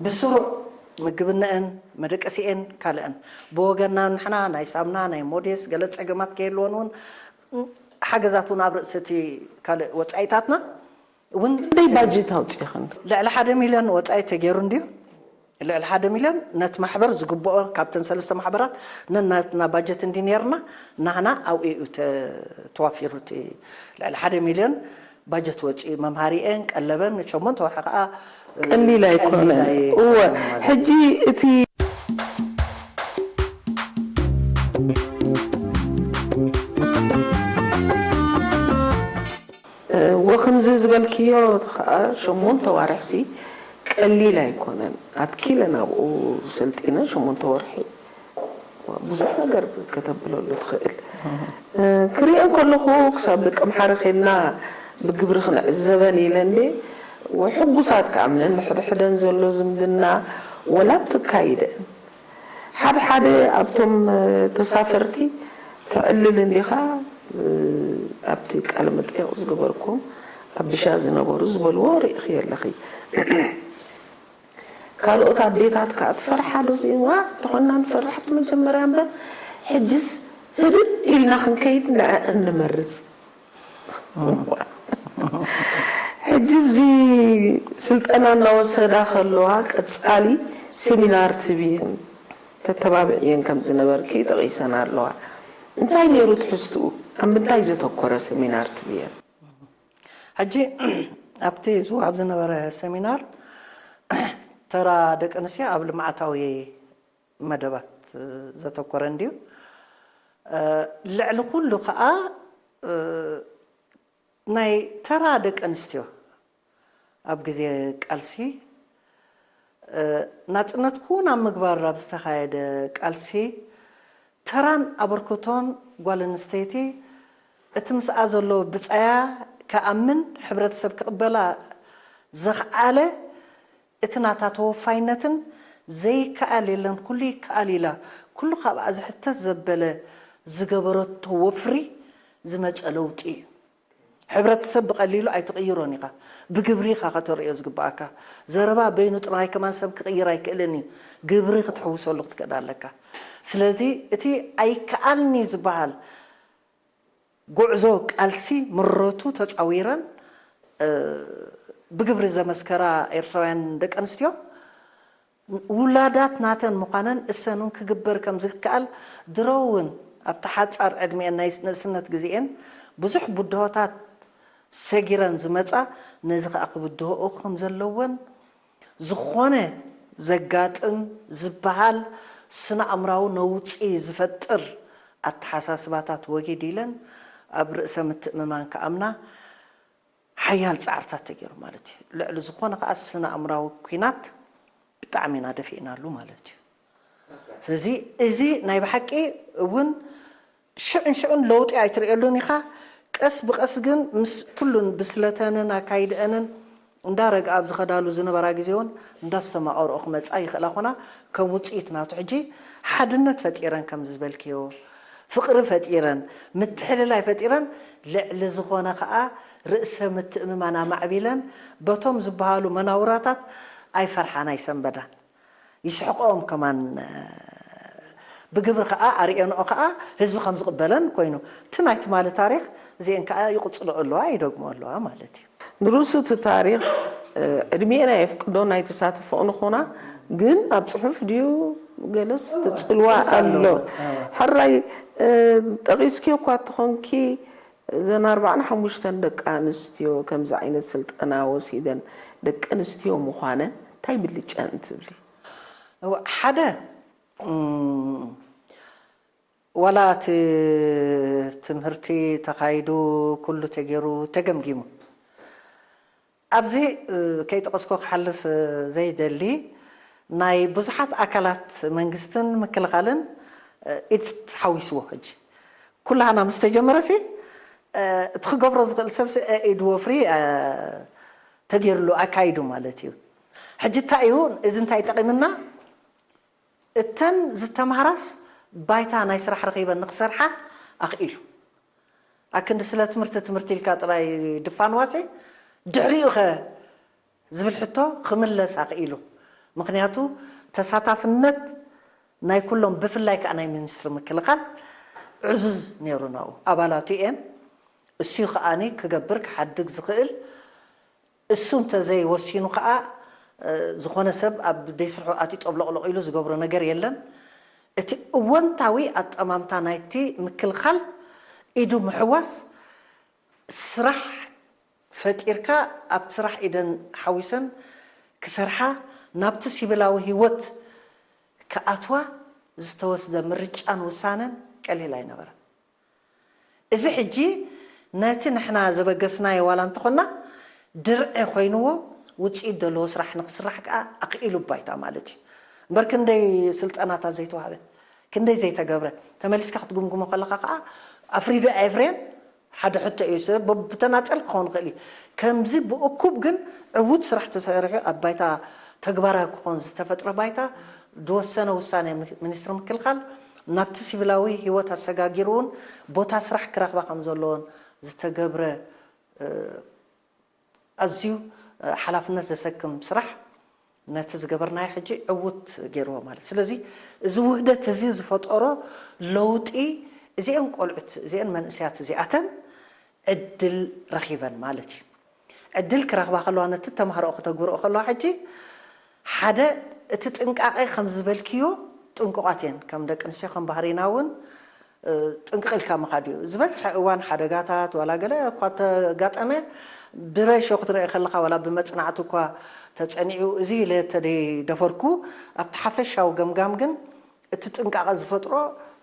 ብስሩዕ ምግብነአን መደቀሲኤን ካልአን ብወገና ንሕና ናይ ሳምና ናይ ሞዴስ ገለ ፀገማት ከየልወን እውን ሓገዛት እውን ኣብ ርእሲ እቲ ካልእ ወፃኢታትና እውን ደይ ባጀት ኣውፂኽን ልዕሊ ሓደ ሚልዮን ወፃኢ ተገይሩ እንድዩ። ልዕሊ ሓደ ሚልዮን ነቲ ማሕበር ዝግብኦ ካብተን ሰለስተ ማሕበራት ነናትና ባጀት እንዲ ነርና ናህና ኣብኡ እዩ ተዋፊሩ እቲ ልዕሊ ሓደ ሚልዮን ባጀት ወፂኡ መምሃሪኤን ቀለበን ሸሞንተ ወርሒ ከዓ ቀሊል ኣይኮነን። እወ ሕጂ እቲ ወክምዚ ዝበልክዮ ከዓ ሸሞንተ ዋርሕሲ ቀሊል ኣይኮነን። ኣትኪለ ናብኡ ሰልጢነ ሸሞንተ ወርሒ ብዙሕ ነገር ከተብለሉ ትኽእል። ክሪኤን ከለኹ ክሳብ ደቂ ኣምሓረ ኬድና ብግብሪ ክንዕዘበን ኢለ እንዴ ሕጉሳት ከዓ ምንን ሕድሕደን ዘሎ ዝምድና ወላ ብትካይደን ሓደ ሓደ ኣብቶም ተሳፈርቲ ተዕልል እንዲኻ ኣብቲ ቃለ መጠየቕ ዝገበርኩም ኣብ ብሻ ዝነበሩ ዝበልዎ ርኢኺ ኣለኺ። ካልኦት ኣዴታት ከዓ ትፈርሓ ዶ ዋ ተኾና ንፈርሕ ብመጀመርያ እምበር ሕጅስ ህድእ ኢልና ክንከይድ ንዐ እንመርፅ። ሕጂ ብዚ ስልጠና እናወሰዳ ከለዋ ቀፃሊ ሴሚናር ትብየን ተተባብዕየን ከም ዝነበርኪ ጠቒሰን ኣለዋ። እንታይ ነይሩ ትሕዝትኡ? ኣብ ምንታይ ዘተኮረ ሴሚናር ትብየን? ሕጂ ኣብቲ ዝወሃብ ዝነበረ ሴሚናር ተራ ደቂ ኣንስትዮ ኣብ ልምዓታዊ መደባት ዘተኮረ እንድዩ። ልዕሊ ኩሉ ከዓ ናይ ተራ ደቂ ኣንስትዮ ኣብ ግዜ ቃልሲ ናፅነት ኩን ኣብ ምግባር ኣብ ዝተኻየደ ቃልሲ ተራን ኣበርክቶን ጓል ኣንስተይቲ እቲ ምስኣ ዘሎ ብፃያ ክኣምን ሕብረተሰብ ክቕበላ ዘኽኣለ እቲ ናታ ተወፋይነትን ዘይከኣል የለን ኩሉ ይከኣል ኢላ ኩሉ ካብኣ ዝሕተት ዘበለ ዝገበረቶ ወፍሪ ዝመፀ ለውጢ እዩ። ሕብረተሰብ ብቐሊሉ ኣይትቕይሮን ኢኻ። ብግብሪ ኢኻ ከተርእዮ ዝግባኣካ። ዘረባ በይኑ ጥራይ ከማን ሰብ ክቕይር ኣይክእልን እዩ። ግብሪ ክትሕውሰሉ ክትክእል ኣለካ። ስለዚ እቲ ኣይከኣልን እዩ ዝበሃል ጉዕዞ ቃልሲ ምረቱ ተፃዊረን ብግብሪ ዘመስከራ ኤርትራውያን ደቂ ኣንስትዮ ውላዳት ናተን ምዃነን እሰን እውን ክግበር ከም ዝከኣል ድሮ እውን ኣብቲ ሓፃር ዕድሚኤን ናይ ንእስነት ግዜኤን ብዙሕ ብድሆታት ሰጊረን ዝመፃ ነዚ ከዓ ክብድሆኦ ከም ዘለወን ዝኾነ ዘጋጥም ዝበሃል ስነ ኣእምራዊ ነውፂ ዝፈጥር ኣተሓሳስባታት ወጊድ ኢለን ኣብ ርእሰ ምትእምማን ክኣምና ሓያል ፃዕርታት ተገይሩ ማለት እዩ። ልዕሊ ዝኾነ ከዓ ስነ ኣእምራዊ ኲናት ብጣዕሚ ኢና ደፊእናሉ ማለት እዩ። ስለዚ እዚ ናይ ብሓቂ እውን ሽዑን ሽዑን ለውጢ ኣይትርእየሉን ኢኻ። ቀስ ብቐስ ግን ምስ ኩሉን ብስለተንን ኣካይድአንን እንዳረግኣ ኣብ ዝኸዳሉ ዝነበራ ግዜ እውን እንዳስተማቐርኦ ክመጻ ይኽእላ ኮና። ከም ውፅኢት ናቱ ሕጂ ሓድነት ፈጢረን ከም ዝበልክዮ ፍቕሪ ፈጢረን ምትሕልላይ ፈጢረን ልዕሊ ዝኾነ ከዓ ርእሰ ምትእምማን ኣማዕቢለን በቶም ዝበሃሉ መናውራታት ኣይፈርሓን ኣይሰንበዳን። ይስሕቆም ከማን ብግብሪ ከዓ ኣርእየንኦ ከዓ ህዝቢ ከም ዝቕበለን ኮይኑ እቲ ናይ ትማሊ ታሪኽ እዚአን ከዓ ይቕፅሎ ኣለዋ ይደግሞ ኣለዋ ማለት እዩ። ንርእሱ እቲ ታሪኽ ዕድሜና የፍቅዶ ናይ ተሳትፎ ንኾና ግን ኣብ ፅሑፍ ድዩ ገለስ ትፅልዋ ኣሎ። ሕራይ ጠቒስኪዮ እኳ ትኾንኪ እዘን ኣርባዕን ሓሙሽተን ደቂ ኣንስትዮ ከምዚ ዓይነት ስልጠና ወሲደን ደቂ ኣንስትዮ ምዃነን እንታይ ብልጫ እንትብሊ? ሓደ ዋላ እቲ ትምህርቲ ተኻይዱ ኩሉ ተገይሩ ተገምጊሙ ኣብዚ ከይጠቐስኮ ክሓልፍ ዘይደሊ ናይ ብዙሓት ኣካላት መንግስትን ምክልኻልን ኢድ ሓዊስዎ ሕጂ ኩላህና ምስ ተጀመረሲ እቲ ክገብሮ ዝኽእል ሰብ ኢድ ወፍሪ ተገይርሉ ኣካይዱ ማለት እዩ። ሕጂ እንታይ እዩ እዚ እንታይ ጠቒምና እተን ዝተምሃራስ ባይታ ናይ ስራሕ ረኺበን ንክሰርሓ ኣኽኢሉ። ኣክንዲ ስለ ትምህርቲ ትምህርቲ ኢልካ ጥራይ ድፋን ዋሲ ድሕሪኡ ኸ ዝብል ሕቶ ክምለስ ኣኽኢሉ። ምኽንያቱ ተሳታፍነት ናይ ኩሎም ብፍላይ ከዓ ናይ ሚኒስትሪ ምክልኻል ዕዙዝ ነይሩ ናብኡ ኣባላቱ እየን። እሱ ከዓኒ ክገብር ክሓድግ ዝኽእል እሱ እንተዘይወሲኑ ከዓ ዝኾነ ሰብ ኣብ ደይስርሑ ኣትዩ ጠብሎቕሎቕ ኢሉ ዝገብሮ ነገር የለን። እቲ እወንታዊ ኣጠማምታ ናይቲ ምክልኻል ኢዱ ምሕዋስ ስራሕ ፈጢርካ ኣብቲ ስራሕ ኢደን ሓዊሰን ክሰርሓ ናብቲ ሲቪላዊ ህይወት ክኣትዋ ዝተወስደ ምርጫን ውሳነን ቀሊል ኣይነበረን። እዚ ሕጂ ነቲ ንሕና ዘበገስናዮ ዋላ እንተኾና ድርዒ ኮይንዎ ውፅኢት ዘለዎ ስራሕ ንክስራሕ ከዓ ኣኽኢሉ ባይታ ማለት እዩ። እምበር ክንደይ ስልጠናታት ዘይተዋህበ ክንደይ ዘይተገብረ ተመሊስካ ክትግምግሞ ከለካ ከዓ ኣፍሪዶ ኣየፍርየን ሓደ ሕቶ እዩ። ብተናፀል ክኸውን ይኽእል እዩ። ከምዚ ብእኩብ ግን ዕዉት ስራሕ ተሰሪሑ ኣብ ባይታ ተግባራዊ ክኾን ዝተፈጥረ ባይታ ዝወሰነ ውሳነ ሚኒስትሪ ምክልኻል ናብቲ ሲቪላዊ ህይወት ኣሰጋጊሩ እውን ቦታ ስራሕ ክረኽባ ከም ዘለዎን ዝተገብረ ኣዝዩ ሓላፍነት ዘሰክም ስራሕ ነቲ ዝገበርናዮ ሕጂ ዕዉት ገይርዎ ማለት ስለዚ እዚ ውህደት እዚ ዝፈጠሮ ለውጢ እዚአን ቆልዑት እዚአን መንእሰያት እዚኣተን ዕድል ረኺበን ማለት እዩ። ዕድል ክረኽባ ከለዋ ነቲ ተማሃሮኦ ክተግብርኦ ከለዋ ሕጂ ሓደ እቲ ጥንቃቄ ከም ዝበልክዮ ጥንቁቓት እየን ከም ደቂ ኣንስትዮ ከም ባህሪና እውን ጥንቅቕ ኢልካ ምኻድ እዩ። ዝበዝሐ እዋን ሓደጋታት ዋላ ገለ እኳ እንተጋጠመ ብረሾ ክትርኢ ከለኻ ዋላ ብመፅናዕቲ እኳ ተፀኒዑ እዚ ኢለ ተደይደፈርኩ ኣብቲ ሓፈሻዊ ገምጋም ግን እቲ ጥንቃቐ ዝፈጥሮ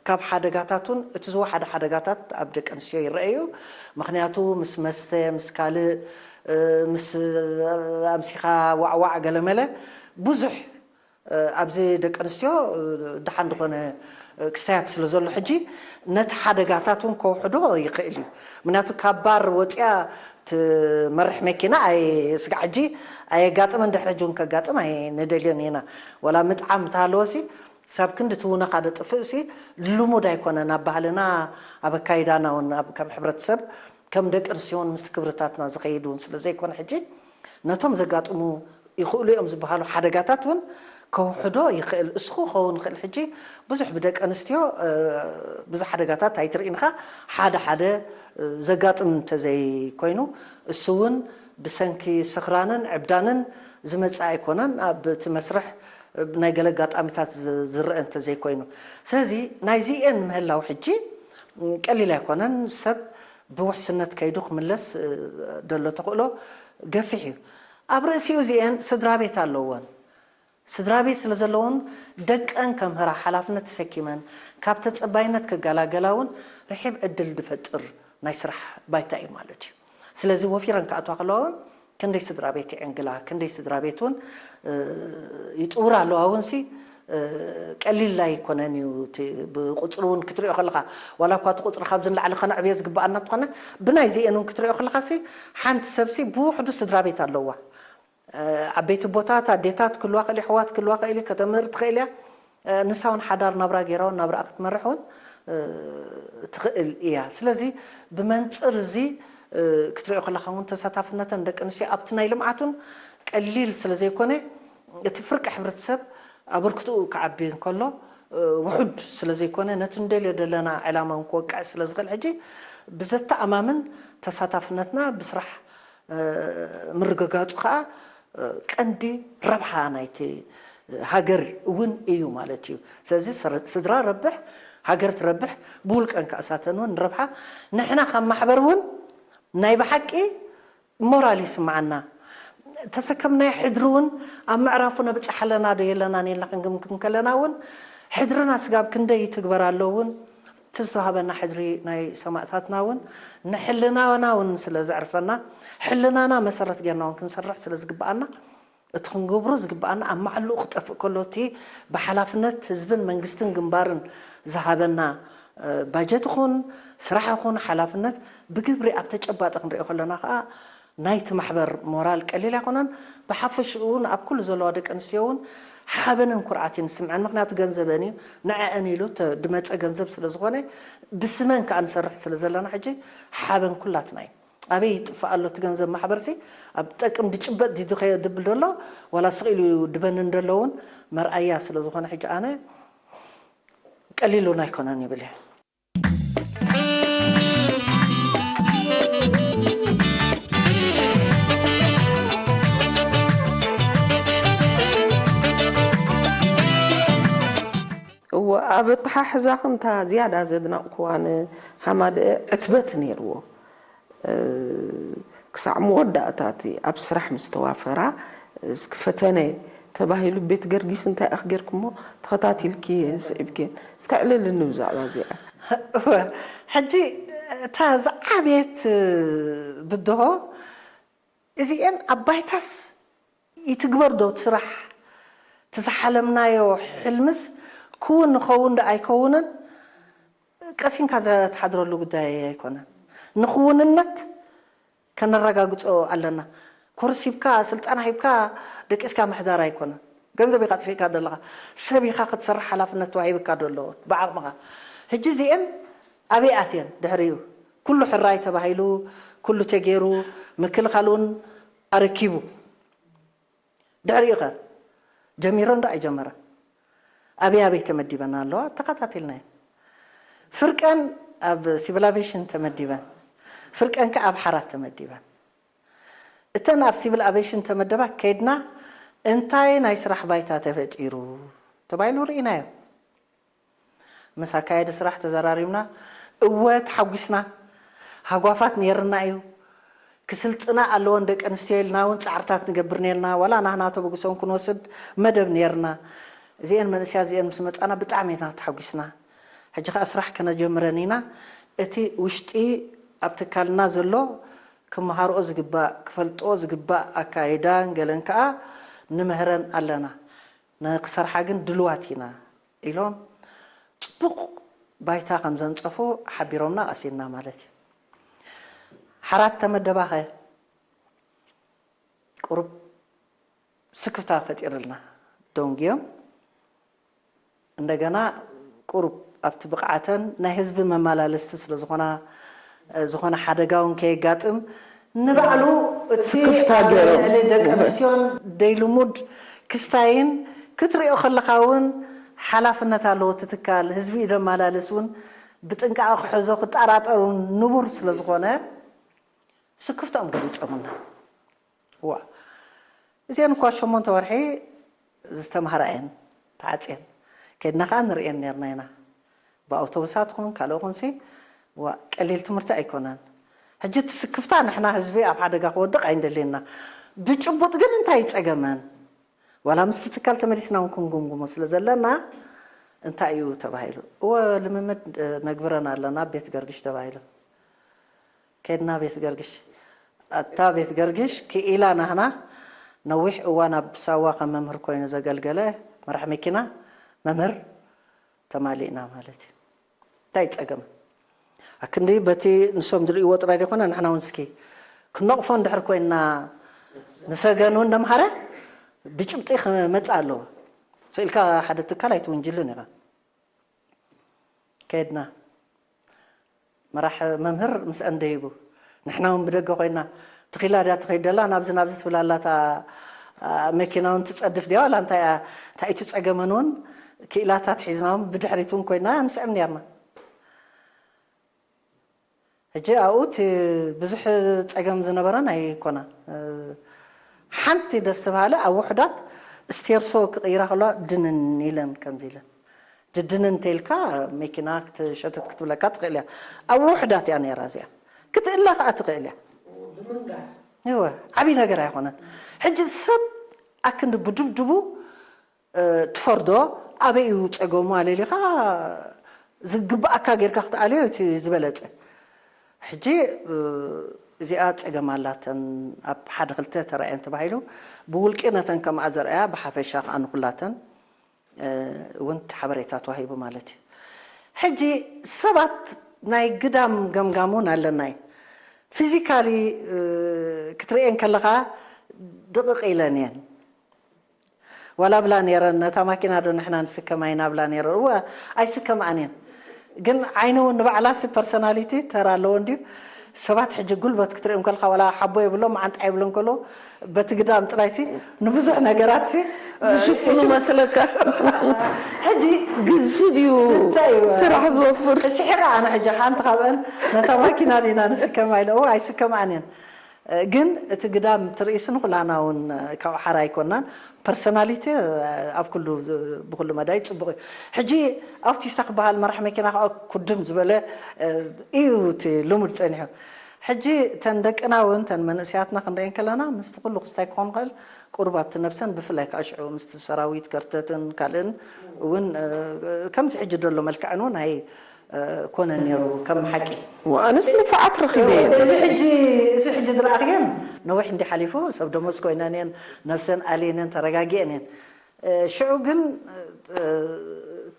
ካብ ሓደጋታት እውን እቲ ዝወሓደ ሓደጋታት ኣብ ደቂ ኣንስትዮ ይረአ እዩ። ምክንያቱ ምስ መስተ ምስ ካልእ ምስ ኣምሲኻ ዋዕዋዕ ገለመለ ብዙሕ ኣብዚ ደቂ ኣንስትዮ ደሓን ዝኾነ ክስታያት ስለ ዘሎ ሕጂ ነቲ ሓደጋታት እውን ከውሕዶ ይኽእል እዩ። ምክንያቱ ካብ ባር ወፂኣ ትመርሕ መኪና ኣይ ስጋዕ ሕጂ ኣየጋጥመን ድሕሪ ሕጂ እውን ከጋጥም ኣይንደልዮን ኢና። ወላ ምጥዓም እንተሃለወሲ ሳብ ክንዲ ትውነኻ ደጥፍእ ሲ ልሙድ ኣይኮነን ኣብ ባህልና ኣብ ኣካይዳና እውን ከም ሕብረተሰብ ከም ደቂ ኣንስትዮ እውን ምስ ክብርታትና ዝኸይድ እውን ስለ ዘይኮነ ሕጂ ነቶም ዘጋጥሙ ይኽእሉ እዮም ዝበሃሉ ሓደጋታት እውን ከውሕዶ ይኽእል። እሱ ክኸውን ይኽእል። ሕጂ ብዙሕ ብደቂ ኣንስትዮ ብዙሕ ሓደጋታት ኣይትርኢንኻ ሓደ ሓደ ዘጋጥም እንተዘይኮይኑ እሱ እውን ብሰንኪ ስኽራንን ዕብዳንን ዝመፅእ ኣይኮነን። ኣብቲ መስርሕ ናይ ገለ ኣጋጣሚታት ዝረአ እንተዘይኮይኑ ስለዚ ናይዚኤን ምህላው ሕጂ ቀሊል ኣይኮነን። ሰብ ብውሕስነት ከይዱ ክምለስ ደሎ ተኽእሎ ገፊሕ እዩ። ኣብ ርእሲኡ እዚኤን ስድራ ቤት ኣለዎን። ስድራ ቤት ስለ ዘለዎን ደቀን ከምህራ ሓላፍነት ተሰኪመን ካብ ተፀባይነት ክገላገላ እውን ርሒብ ዕድል ዝፈጥር ናይ ስራሕ ባይታ እዩ ማለት እዩ። ስለዚ ወፊረን ክኣትዋ ከለዋ እውን ክንደይ ስድራ ቤት ይዕንግላ፣ ክንደይ ስድራ ቤት እውን ይጥውር ኣለዋ። እውንሲ ቀሊል ኣይኮነን እዩ። ብቁፅሪ እውን ክትሪኦ ከለካ፣ ዋላ እኳ እቲ ቁፅሪ ካብዚ ንላዕሊ ከነዕብዮ ዝግበኣና እንተኾነ፣ ብናይ ዚኤን እውን ክትሪኦ ከለካ ሲ ሓንቲ ሰብሲ ብውሕዱ ስድራ ቤት ኣለዋ። ዓበይቲ ቦታት ኣዴታት ክልዋ ክእል፣ ኣሕዋት ክልዋ ክእል፣ ከተምህር ትኽእል እያ። ንሳ እውን ሓዳር ናብራ ገይራ እውን ናብራኣ ክትመርሕ እውን ትኽእል እያ። ስለዚ ብመንፅር እዚ ክትሪኦ ከለካ እውን ተሳታፍነተን ደቂ ኣንስትዮ ኣብቲ ናይ ልምዓት እውን ቀሊል ስለ ዘይኮነ፣ እቲ ፍርቂ ሕብረተሰብ ኣበርክትኡ ክዓቢ እንከሎ ውሑድ ስለ ዘይኮነ፣ ነቲ ንደልዮ ዘለና ዕላማ እውን ክወቅዕ ስለ ዝኽእል፣ ሕጂ ብዘተኣማምን ተሳታፍነትና ብስራሕ ምርግጋፁ ከዓ ቀንዲ ረብሓ ናይቲ ሃገር እውን እዩ ማለት እዩ። ስለዚ ስድራ ረብሕ፣ ሃገር ትረብሕ፣ ብውልቀን ከዓ እሳተን እውን ረብሓ። ንሕና ካብ ማሕበር እውን ናይ ብሓቂ ሞራል ይስምዓና። ተሰከምናዮ ሕድሪ እውን ኣብ ምዕራፉ ነብፅሕ ኣለና ዶ የለናን ኢልና ክንግምግም ከለና እውን፣ ሕድርና ስጋብ ክንደይ ይትግበር ኣሎ እውን፣ እቲ ዝተዋህበና ሕድሪ ናይ ሰማእታትና እውን ንሕልናና እውን ስለ ዘዕርፈና፣ ሕልናና መሰረት ጌርና እውን ክንሰርሕ ስለ ዝግበኣና፣ እቲ ክንገብሮ ዝግበኣና ኣብ መዓልኡ ክጠፍእ ከሎ፣ እቲ ብሓላፍነት ህዝብን መንግስትን ግንባርን ዝሃበና ባጀት ይኹን ስራሕ ይኹን ሓላፍነት ብግብሪ ኣብ ተጨባጢ ክንሪኦ ከለና ከዓ፣ ናይቲ ማሕበር ሞራል ቀሊል ኣይኮነን። ብሓፈሽኡ እውን ኣብ ኩሉ ዘለዋ ደቂ ኣንስትዮ እውን ሓበንን ኩርዓትን ይስምዐን። ምክንያቱ ገንዘበን እዩ፣ ንዐአን ኢሉ ድመፀ ገንዘብ ስለ ዝኾነ፣ ብስመን ከዓ ንሰርሕ ስለ ዘለና፣ ሕጂ ሓበን ኩላትና እዩ። ኣበይ ይጥፋእ ኣሎ እቲ ገንዘብ ማሕበርሲ? ኣብ ጠቅም ድጭበጥ ድኸ ድብል ደሎ፣ ዋላ ስቕ ኢሉ ድበንን ደሎ እውን መርኣያ ስለ ዝኾነ፣ ሕጂ ኣነ ቀሊሉን ኣይኮነን ይብል እየ። እወ፣ ኣብ ኣተሓሕዛኽን እታ ዝያዳ ዘድነቕክዋ ንሃማደኤ ዕትበት ነይርዎ። ክሳዕ መወዳእታ እቲ ኣብ ስራሕ ምስ ተዋፈራ፣ እስኪ ፈተነ ተባሂሉ ቤት ገርጊስ እንታይ ኢኺ ጌርክሞ? ተኸታቲልኪ ስዒብክየን። እስኪ ኣዕልልኒ ብዛዕባ እዚኣ። እወ፣ ሕጂ እታ ዝዓበየት ብድሆ እዚኤን ኣብ ባይታስ ይትግበር ዶ እቲ ስራሕ? እቲ ዝሓለምናዮ ሕልምስ ክውን ንኸውን ዶ ኣይከውንን ቀሲንካ ዘትሓድረሉ ጉዳይ ኣይኮነን። ንክውንነት ከነረጋግጾ ኣለና። ኮርስ ሂብካ፣ ስልጠና ሂብካ፣ ደቂስካ ምሕዳር ኣይኮነን። ገንዘብ ኢኻ ኣጥፊእካ ዘለኻ፣ ሰብ ኢኻ ክትሰርሕ ሓላፍነት ተዋሂብካ ዶ ኣለዎ ብዓቕምኻ። ሕጂ እዚኤን ኣበይ ኣትየን? ድሕሪኡ ኩሉ ሕራይ ተባሂሉ፣ ኩሉ ተገይሩ፣ ምክልኻል እውን ኣረኪቡ። ድሕሪኡ ኸ ጀሚረን ዶ ኣይጀመረን? ኣበይ ኣበይ ተመዲበን ኣለዋ? ተኸታቲልናየን። ፍርቀን ኣብ ሲቪል ኣቬሽን ተመዲበን፣ ፍርቀን ከ ኣብ ሓራት ተመዲበን። እተን ኣብ ሲቪል ኣቬሽን ተመደባ ከይድና እንታይ ናይ ስራሕ ባይታ ተፈጢሩ ተባሂሉ ርኢናዮ። ምስ ኣካየዲ ስራሕ ተዘራሪብና፣ እወ ተሓጒስና፣ ሃጓፋት ነይርና እዩ። ክስልጥና ኣለወን ደቂ ኣንስትዮ ኢልና እውን ፃዕርታት ንገብር ነርና። ዋላ ናህና ተበግሶን ክንወስድ መደብ ነይርና። እዚኤን መንእስያ እዚኤን ምስ መፃና ብጣዕሚ ኢና ተሓጒስና። ሕጂ ከዓ ስራሕ ከነጀምረን ኢና። እቲ ውሽጢ ኣብ ትካልና ዘሎ ክመሃርኦ ዝግባእ፣ ክፈልጥኦ ዝግባእ ኣካይዳን ገለን ከዓ ንምህረን ኣለና። ንክሰርሓ ግን ድልዋት ኢና ኢሎም ፅቡቕ ባይታ ከም ዘንፀፉ ሓቢሮምና ቀሲንና ማለት እዩ። ሓራት ተመደባኸ ቁሩብ ስክፍታ ፈጢርልና ደንጉዮም። እንደገና ቁሩብ ኣብቲ ብቕዓተን ናይ ህዝቢ መመላለስቲ ስለ ዝኾና፣ ዝኾነ ሓደጋ እውን ከየጋጥም ንባዕሉ እቲ ስክፍታ ኣብ ገይሮም። ልዕሊ ደቂ ኣንስትዮን ደይ ልሙድ ክስታይን ክትሪኦ ከለኻ እውን ሓላፍነት ኣለዎ እቲ ትካል። ህዝቢ እዩ ዘመላልስ እውን ብጥንቃቐ ክሕዞ ክጠራጠር እውን ንቡር ስለ ዝኾነ ስክፍትኦም ገሊፆምና። ዋ እዚአን እኳ ሸሞንተ ወርሒ ዝተምሃራ እየን ተዓፅየን። ከድና ከዓ ንርእየን ነርና ኢና። ብኣውቶቡሳት ኹን ካልኦ ኹንሲ ዋ ቀሊል ትምህርቲ ኣይኮነን። ሕጂ እቲ ስክፍታ ንሕና ህዝቢ ኣብ ሓደጋ ክወድቕ ኣይንደልየና። ብጭቡጥ ግን እንታይ ጸገመን? ዋላ ምስቲ ትካል ተመሊስና እውን ክንጉምጉሞ ስለ ዘለና እንታይ እዩ ተባሂሉ? እወ ልምምድ ነግብረን ኣለና ቤት ገርግሽ ተባሂሉ። ከድና ቤት ገርግሽ ኣታ ቤት ገርግሽ ክኢላ ናህና ነዊሕ እዋን ኣብ ሳዋ ከም መምህር ኮይኑ ዘገልገለ መራሕ መኪና መምህር ተማሊእና ማለት እዩ። እንታይ ጸገም ኣክንዲ በቲ ንሶም ዝርእይዎ ጥራይ ዘይኮነ ንሕና እውን እስኪ ክነቕፎ እንድሕር ኮይንና ንሰገን እውን ደምሃረ ብጭብጢ ክመጽእ ኣለዎ። ስኢልካ ሓደ ትካል ኣይትውንጅልን ኢኻ። ከድና መራሕ መምህር ምስ እንደይቡ ንሕና እውን ብደገ ኮይና ትኺላ ድያ ትኸይድ ደላ ናብዚ ናብዚ ትብል ኣላታ መኪና እውን ትጸድፍ ድያ ዋላ እንታይ እያ እንታይ እቲ ጸገመን እውን ክኢላታት ሒዝና እውን ብድሕሪት እውን ኮይና ንስዕም ነርና። ሕጂ ኣብኡ እቲ ብዙሕ ጸገም ዝነበረን ኣይኮነን። ሓንቲ ደስ ትብሃለ ኣብ ውሑዳት ስቴርሶ ክቕይራ ከለዋ ድንን ኢለን ከምዚ ኢለን ድድንን እንተኢልካ መኪና ክትሸትት ክትብለካ ትኽእል እያ። ኣብ ውሑዳት እያ ነይራ እዚኣ ክትእለ ከዓ ትኽእል እያ። እወ ዓብዪ ነገር ኣይኮነን። ሕጂ ሰብ ኣክንዲ ብድብድቡ ትፈርዶ ኣበይ እዩ ጸገሙ ኣለሊኻ ዝግብኣካ ጌርካ ክትኣልዮ እቲ ዝበለጸ። ሕጂ እዚኣ ጸገም ኣላተን ኣብ ሓደ ክልተ ተራእየን ተባሂሉ ብውልቂ ነተን ከምኣ ዘርኣያ ብሓፈሻ ከዓ ንኩላተን እውን ሓበሬታ ተዋሂቡ ማለት እዩ። ሕጂ ሰባት ናይ ግዳም ገምጋም እውን ኣለና እዩ። ፊዚካሊ ክትርእየን ከለኻ ድቕቕ ኢለን እየን። ዋላ ብላ ነይረን ነታ ማኪና ዶ ንሕና ንስከማ ኢና ብላ ነይረን እወ ኣይስከምኣን እየን። ግን ዓይኒ እውን ንባዕላ ሲ ፐርሶናሊቲ ተራ ኣለዎ እንድዩ። ሰባት ሕጂ ጉልበት ክትሪኦም ከለካ ዋላ ሓቦ የብሎም መዓንጣ የብሎም ከሎ በቲ ግዳም ጥራይ ሲ ንብዙሕ ነገራት ሲ ዝሽፍኑ መስለካ። ሕጂ ግዝፊ ድዩ ስራሕ ዝወፍር? ስሒቐ ኣነ ሕጂ ሓንቲ ካብአን ነታ ማኪና ዲና ንስከማ ኢለ እወ ኣይስከምኣን እየን። ግን እቲ ግዳም ትርእይሲ ንኩላና እውን ካብ ሓራ ኣይኮናን ፐርሰናሊቲ ኣብ ኩሉ ብኩሉ መዳይ ፅቡቅ እዩ። ሕጂ ኣውቲስታ ክበሃል መራሕ መኪና ከዓ ኩድም ዝበለ እዩ እቲ ልሙድ ፀኒሑ። ሕጂ ተን ደቅና እውን ተን መንእሰያትና ክንሪኤን ከለና ምስቲ ኩሉ ክስታይ ክኾን ክእል ቁሩብ ኣብቲ ነብሰን ብፍላይ ከዓ ሽዑ ምስቲ ሰራዊት ከርተትን ካልእን እውን ከምዚ ሕጂ ደሎ መልክዐን እውን ኣይ ኮነ ነይሩ ከም ሓቂ። ኣነስ ንፉዓት ረኺበ እየ። እዚ ሕጂ እዚ ሕጂ ዝረኣኽየን ነዊሕ እንዲ ሓሊፉ ሰብ ደሞዝ ኮይነን እየን ነብሰን ኣልየነን ተረጋጊአን እየን። ሽዑ ግን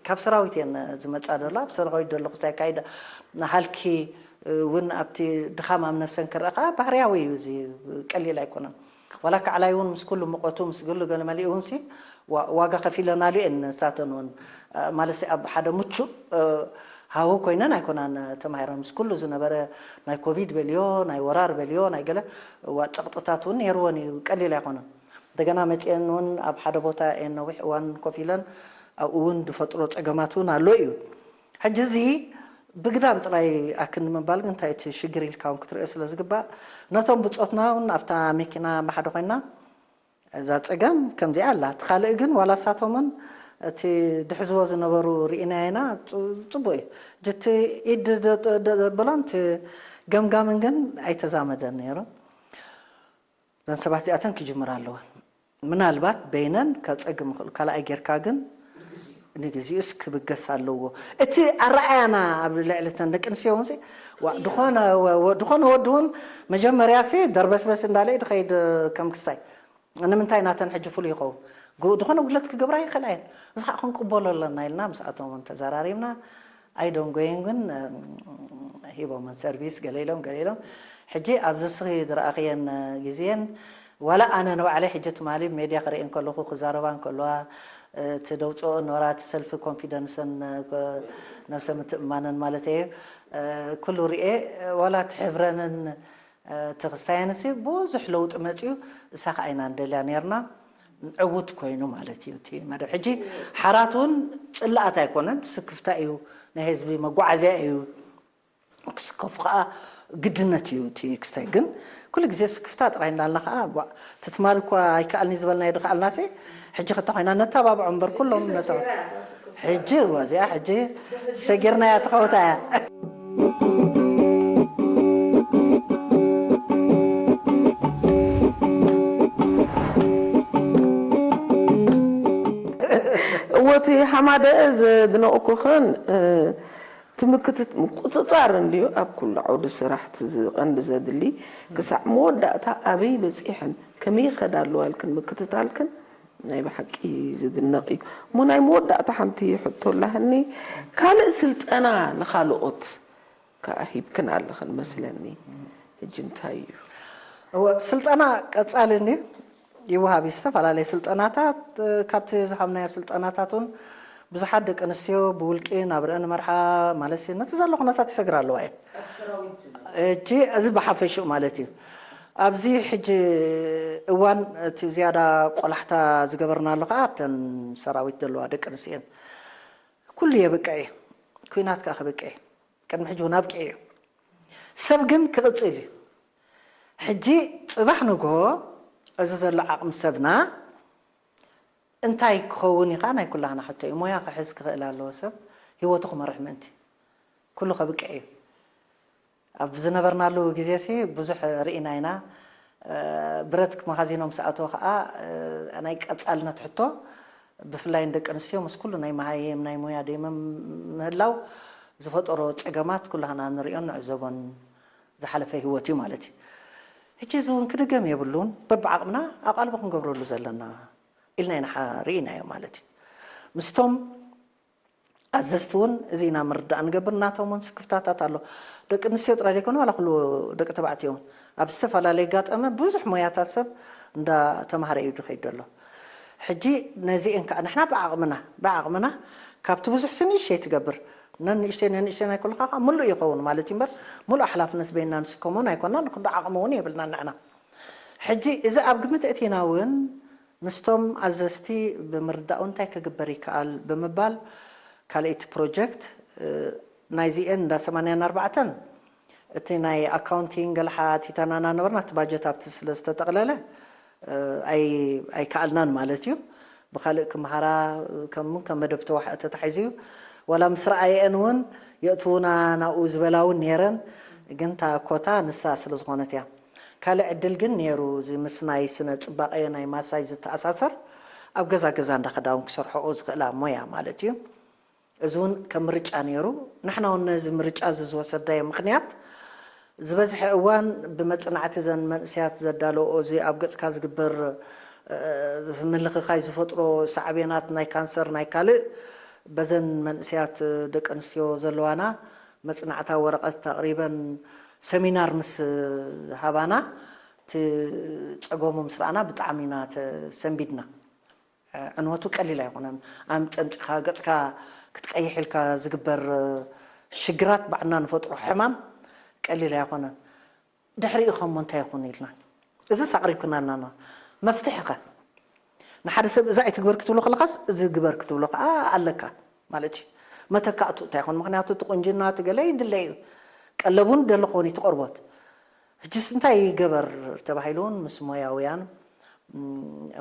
ካብ ሰራዊት እየን ዝመፃ ደሎ ኣብ ሰራዊት ደሎ ክስታይ ካይዳ ሃልኪ እውን ኣብቲ ድኻም ኣብ ነብሰን ክረኣ ከዓ ባህርያዊ እዩ እዚ ቀሊል ኣይኮነን። ዋላ ከዓላይ እውን ምስ ኩሉ ሙቐቱ ምስ ኩሉ ገለ መሊኡ እውን ሲ ዋጋ ከፊለናሉ እየን ንሳተን እውን ማለት ኣብ ሓደ ምቹእ ሃው ኮይነን ኣይኮናን ተማሂረን ምስ ኩሉ ዝነበረ ናይ ኮቪድ በልዮ ናይ ወራር በልዮ ናይ ገለ ዋ ፀቕጥታት እውን ነይርወን እዩ ቀሊል ኣይኮነን። እንደገና መፅአን እውን ኣብ ሓደ ቦታ እየን ነዊሕ እዋን ኮፍ ኢለን ኣብኡ እውን ዝፈጥሮ ፀገማት እውን ኣሎ እዩ። ሕጂ እዚ ብግዳም ጥራይ ኣክንዲ ምባል ግን እንታይ እቲ ሽግር ኢልካ እውን ክትሪኦ ስለ ዝግባእ ነቶም ብፆትና እውን ኣብታ መኪና ብሓደ ኮይና እዛ ፀገም ከምዚኣ ኣላ እቲ ካልእ ግን ዋላ ሳቶምን እቲ ድሕዝዎ ዝነበሩ ርኢናየና ፅቡቅ እዩ እቲ ኢድ ዘበሎን እቲ ገምጋምን ግን ኣይተዛመደን ነይሩ። እዘን ሰባት እዚኣተን ክጅምራ ኣለወን። ምናልባት በይነን ከፀግም ይኽእል ካልኣይ ጌርካ ግን ንግዚኡስ ክብገስ ኣለዎ። እቲ ኣረኣያና ኣብ ልዕሊ ተን ደቂ ኣንስትዮ እውን ሲ ዋ- ድኾነ ወ- ድኾነ ወዲ እውን መጀመርያ ሲ ደርበሽበሽ እንዳለ እዩ ድኸይድ ከም ክስታይ ንምንታይ ናተን ሕጂ ፍሉይ ይኸውን ጉ- ድኾነ ጉድለት ክገብራ ይኽእላ እየን። እዚ ከዓ ክንቅበሎ ኣለና ኢልና ምስኣቶም እውን ተዘራሪብና ኣይዶንጎይን ግን ሂቦምን ሰርቪስ ገለ ኢሎም ገለ ኢሎም ሕጂ ኣብዚ እስኺ ዝረኣኽየን ግዜን ዋላ ኣነ ንባዕለይ ሕጂ ትማሊ ሜድያ ክርኢ እንከለኹ ክዛረባ እንከለዋ እቲ ደውፅኦ ኖራ እቲ ሰልፊ ኮንፊደንስን ነብሰ ምትእማንን ማለት እየ ኩሉ ርኤ ዋላ እቲ ሕብረንን እቲ ክስታየንሲ ብዙሕ ለውጢ መፅዩ እሳ ከዓ ኢና ንደልያ ነርና ዕውት ኮይኑ ማለት እዩ እቲ መደብ ሕጂ ሓራት እውን ፅላኣት ኣይኮነን ስክፍታ እዩ ናይ ህዝቢ መጓዓዝያ እዩ ክስከፉ ከዓ ግድነት እዩ እቲ ክስታይ ግን ኩሉ ግዜ ስክፍታ ጥራይ እንዳልና ከዓ ትትማል እኳ ኣይከኣልኒ ዝበልናዮ ድከኣልናሲ ሕጂ ክተ ኮይና ነተባብዖ እምበር ኩሎም ነተ ሕጂ እዚኣ ሕጂ ሰጊርናያ ትኸውታ እያ እወቲ ሓማደ ዘድነቕኩኽን ትምክትት ምቁፅፃር እንድዩ ኣብ ኩሉ ዓውዲ ስራሕ እቲ ዝቐንዲ ዘድሊ። ክሳዕ መወዳእታ ኣበይ በፂሐን ከመይ ይኸዳ ኣለዋ ኢልክን ምክትታልክን ናይ ብሓቂ ዝድነቕ እዩ። እሞ ናይ መወዳእታ ሓንቲ ሕቶ ኣላህኒ። ካልእ ስልጠና ንኻልኦት ከዓ ሂብክን ኣለኽን መስለኒ። ሕጂ እንታይ እዩ? እወ፣ ስልጠና ቀጻሊ እንድዩ ይወሃብ እዩ። ዝተፈላለየ ስልጠናታት፣ እ፣ ካብቲ ዝሃብናዮ ስልጠናታት እውን ብዙሓት ደቂ ኣንስትዮ ብውልቂ ናብ ርእን መርሓ ማለት እዩ። ነቲ ዘሎ ኩነታት ይሰግራ ኣለዋ እየን። ሕጂ እዚ ብሓፈሽኡ ማለት እዩ። ኣብዚ ሕጂ እዋን እቲ ዝያዳ ቆላሕታ ዝገበርናሉ ከዓ ኣብተን ሰራዊት ዘለዋ ደቂ ኣንስትዮ እየን። ኩሉ የብቅዕ እዩ። ኩናት ከዓ ክብቅዕ እዩ። ቅድሚ ሕጂ እውን ኣብቂዑ እዩ። ሰብ ግን ክቕጽል እዩ። ሕጂ ጽባሕ ንጎ እዚ ዘሎ ዓቕሚ ሰብና እንታይ ክኸውን ኢኻ ናይ ኩላህና ሕቶ እዩ። ሞያ ክሕዝ ክኽእል ኣለዎ ሰብ ህይወቱ ክመርሕ ምእንቲ። ኩሉ ከብቅዕ እዩ። ኣብ ዝነበርናሉ ግዜ ሲ ብዙሕ ርኢና ኢና። እ፣ ብረት መኻዚኖም ሰኣቶ ከዓ፣ እ፣ ናይ ቀጻልነት ሕቶ ብፍላይ ንደቂ ኣንስትዮ ምስ ኩሉ ናይ መሃየም ናይ ሞያ ደይመም ምህላው ዝፈጠሮ ጸገማት ኩላህና ንሪኦን ንዕዘቦን ዝሓለፈ ህይወት እዩ ማለት እዩ። ሕጂ እዚ እውን ክድገም የብሉን። በብዓቕምና ኣቓልቦ ክንገብረሉ ዘለና ኢልና ኢና ሓ-፣ ርኢናዮ ማለት እዩ። ምስቶም ኣዘዝቲ እውን እዚ ኢና ምርዳእ ንገብር። ናቶም እውን ስክፍታታት ኣሎ። ደቂ ኣንስትዮ ጥራይ ዘይኮነ ዋላ ኩሉ ደቂ ተባዕትዮ እውን ኣብ ዝተፈላለየ ኣጋጣሚ ብዙሕ ሞያታት ሰብ እንዳተማሃረ እዩ ዝኸይድ ዘሎ። ሕጂ ነዚአን ከዓ ንሕና ብዓቕምና ብዓቕምና ካብቲ ብዙሕ ስንእሸይ ትገብር ነንእሽተይ ነንእሽተይ ናይ ኩልካ ከዓ ምሉእ ይኸውን ማለት እዩ እምበር ምሉእ ሓላፍነት በይና ንስከሞን ኣይኮናን። ክንዶ ዓቕሚ እውን የብልናን ንሕና። ሕጂ እዚ ኣብ ግምት እቲና እውን ምስቶም ኣዘዝቲ ብምርዳኡ እንታይ ክግበር ይከኣል ብምባል ካልኣይቲ ፕሮጀክት፣ እ፣ ናይዚኤን እንዳ ሰማንያን ኣርባዕተን እቲ ናይ ኣካውንቲንግ ገለ ሓቲታና እናነበርና እቲ ባጀት ኣብቲ ስለ ዝተጠቕለለ፣ እ፣ ኣይ-፣ ኣይከኣልናን ማለት እዩ። ብኻልእ ክመሃራ ከም ከም መደብ ተዋሕ-፣ ተታሒዙ እዩ። ዋላ ምስ ረኣየአን እውን የእትዉና ናብኡ ዝበላ እውን ነይረን፣ ግን እታ ኮታ ንሳ ስለ ዝኾነት እያ። ካልእ ዕድል ግን ነይሩ፣ እዚ ምስ ናይ ስነ ጽባቐ ናይ ማሳጅ ዝተኣሳሰር ኣብ ገዛ ገዛ እንዳኸዳ እውን ክሰርሐኦ ዝኽእላ ሞያ ማለት እዩ። እዚ እውን ከም ምርጫ ነይሩ። ንሕና እውን ነዚ ምርጫ እዚ ዝወሰድናዮ ምኽንያት ዝበዝሐ እዋን ብመጽናዕቲ እዘን መንእሰያት ዘዳለወኦ እዚ ኣብ ገጽካ ዝግበር፣ እ፣ ምልኽኻይ ዝፈጥሮ ሳዕቤናት ናይ ካንሰር ናይ ካልእ በዘን መንእሰያት ደቂ ኣንስትዮ ዘለዋና መጽናዕታዊ ወረቐት ኣቕሪበን ሰሚናር ምስ ሃባና እቲ ጸገሙ ምስ ረኣና ብጣዕሚ ኢና ተሰንቢድና። ዕንወቱ ቀሊል ኣይኮነን። ኣም ጸንጭኻ ገጽካ ክትቀይሕ ኢልካ ዝግበር ሽግራት ባዕልና ንፈጥሮ ሕማም ቀሊል ኣይኮነን። ድሕሪኡ ከሞ እንታይ ይኹን ኢልና እዚስ ኣቕሪብክናልና መፍትሒ ከ ንሓደ ሰብ እዛ ኣይትግበር ክትብሎ ከለኻስ እዚ ግበር ክትብሎ ከዓ ኣለካ ማለት እዩ። መተካእቱ እንታይ ይኾን? ምክንያቱ እቲ ቁንጅና እቲ ገለ ይድለ እዩ። ቀለቡን ደሎ ክኾን እዩ እቲ ቆርቦት። ሕጅስ እንታይ ይገበር ተባሂሉ እውን ምስ ሞያውያን፣ ም፣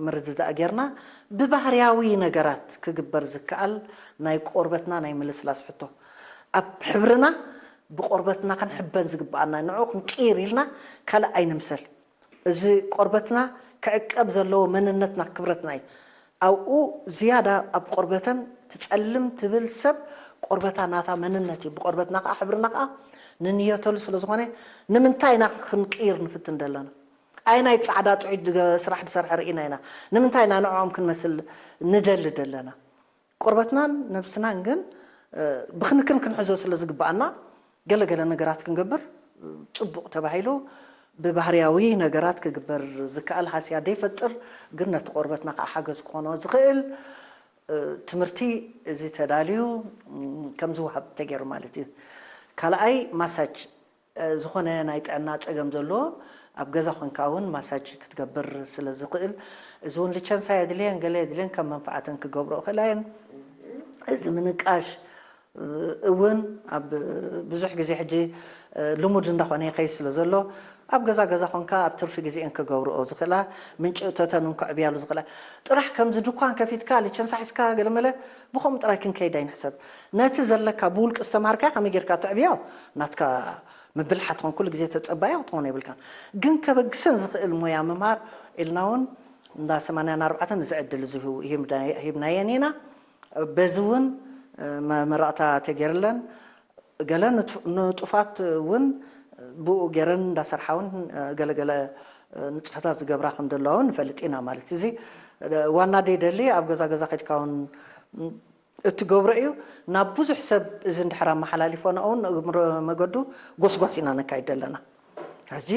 ምርድዳእ ጌርና ብባህርያዊ ነገራት ክግበር ዝከኣል ናይ ቆርበትና ናይ ምልስላስ ሕቶ ኣብ ሕብርና ብቆርበትና ክንሕበን ዝግበኣና ንዑ ክንቅይር ኢልና ካልእ ኣይንምሰል። እዚ ቆርበትና ክዕቀብ ዘለዎ መንነትና ክብረትና እዩ። ኣብኡ ዝያዳ ኣብ ቆርበተን ትጸልም ትብል ሰብ ቆርበታ ናታ መንነት እዩ። ብቆርበትና ከዓ ሕብርና ከዓ ንንየተሉ ስለ ዝኾነ ንምንታይ ኢና ክንቅይር ንፍትን ዘለና? ኣይ ናይ ጻዕዳ ጥዑይ ድገ-፣ ስራሕ ዝሰርሐ ርኢና ኢና። ንምንታይ ኢና ንዕኦም ክንመስል ንደሊ ደለና? ቆርበትናን ነብስናን ግን፣ እ፣ ብክንክን ክንሕዞ ስለ ዝግበኣና ገለ ገለ ነገራት ክንገብር፣ እ፣ ጽቡቕ ተባሂሉ ብባህርያዊ ነገራት ክግበር ዝከኣል ሃስያ ደይፈጥር፣ ግን ነቲ ቆርበትና ከዓ ሓገዝ ክኾኖ ዝኽእል፣ እ፣ ትምህርቲ እዚ ተዳልዩ፣ ም፣ ከም ዝወሃብ ተገይሩ ማለት እዩ። ካልኣይ ማሳጅ፣ እ፣ ዝኾነ ናይ ጥዕና ጸገም ዘለዎ ኣብ ገዛ ኮንካ እውን ማሳጅ ክትገብር ስለ ዝኽእል፣ እዚ እውን ልቸንሳ የድልየን ገለ የድልየን ከም መንፈዓተን ክገብሮ ይኽእላ እየን። እዚ ምንቃሽ፣ እ፣ እውን ኣብ ብዙሕ ግዜ ሕጂ፣ እ፣ ልሙድ እንዳኾነ ይኸይድ ስለ ዘሎ ኣብ ገዛ ገዛ ኮንካ ኣብ ትርፊ ግዜኤን ክገብርኦ ዝኽእላ ምንጪ እቶተን እውን ከዕብያሉ ዝኽእላ ጥራሕ ከምዚ ድኳን ከፊትካ ልቸንሳ ሒዝካ ገለመለ ብኸምኡ ጥራይ ክንከይድ ኣይንሕሰብ። ነቲ ዘለካ ብውልቂ ዝተማሃርካዮ ከመይ ጌርካ ተዕብዮ ናትካ ምብልሓት ትኾን፣ ኩሉ ግዜ ተጸባዮ ክትኾን የብልካን። ግን ከበግሰን ዝኽእል ሞያ ምምሃር ኢልና እውን እንዳ ሰማንያን ኣርባዕተን እዚ ዕድል እዚ ሂብናየን ኢና። በዚ እውን መ-፣ መረቕታ ተገይርለን ገለ ንጡፋት እውን ብኡ ገይረን እንዳሰርሓ እውን ገለገለ ንጥፈታት ዝገብራ ከም ዘለዋ እውን ንፈልጥ ኢና ማለት እዩ። እዚ ዋና ደይደሊ ኣብ ገዛ ገዛ ከድካ እውን እትገብሮ እዩ። ናብ ብዙሕ ሰብ እዚ እንድሕር ኣመሓላሊፎ ንኡ እውን እግረ መገዱ ጎስጓስ ኢና ነካይድ ዘለና። ሕጂ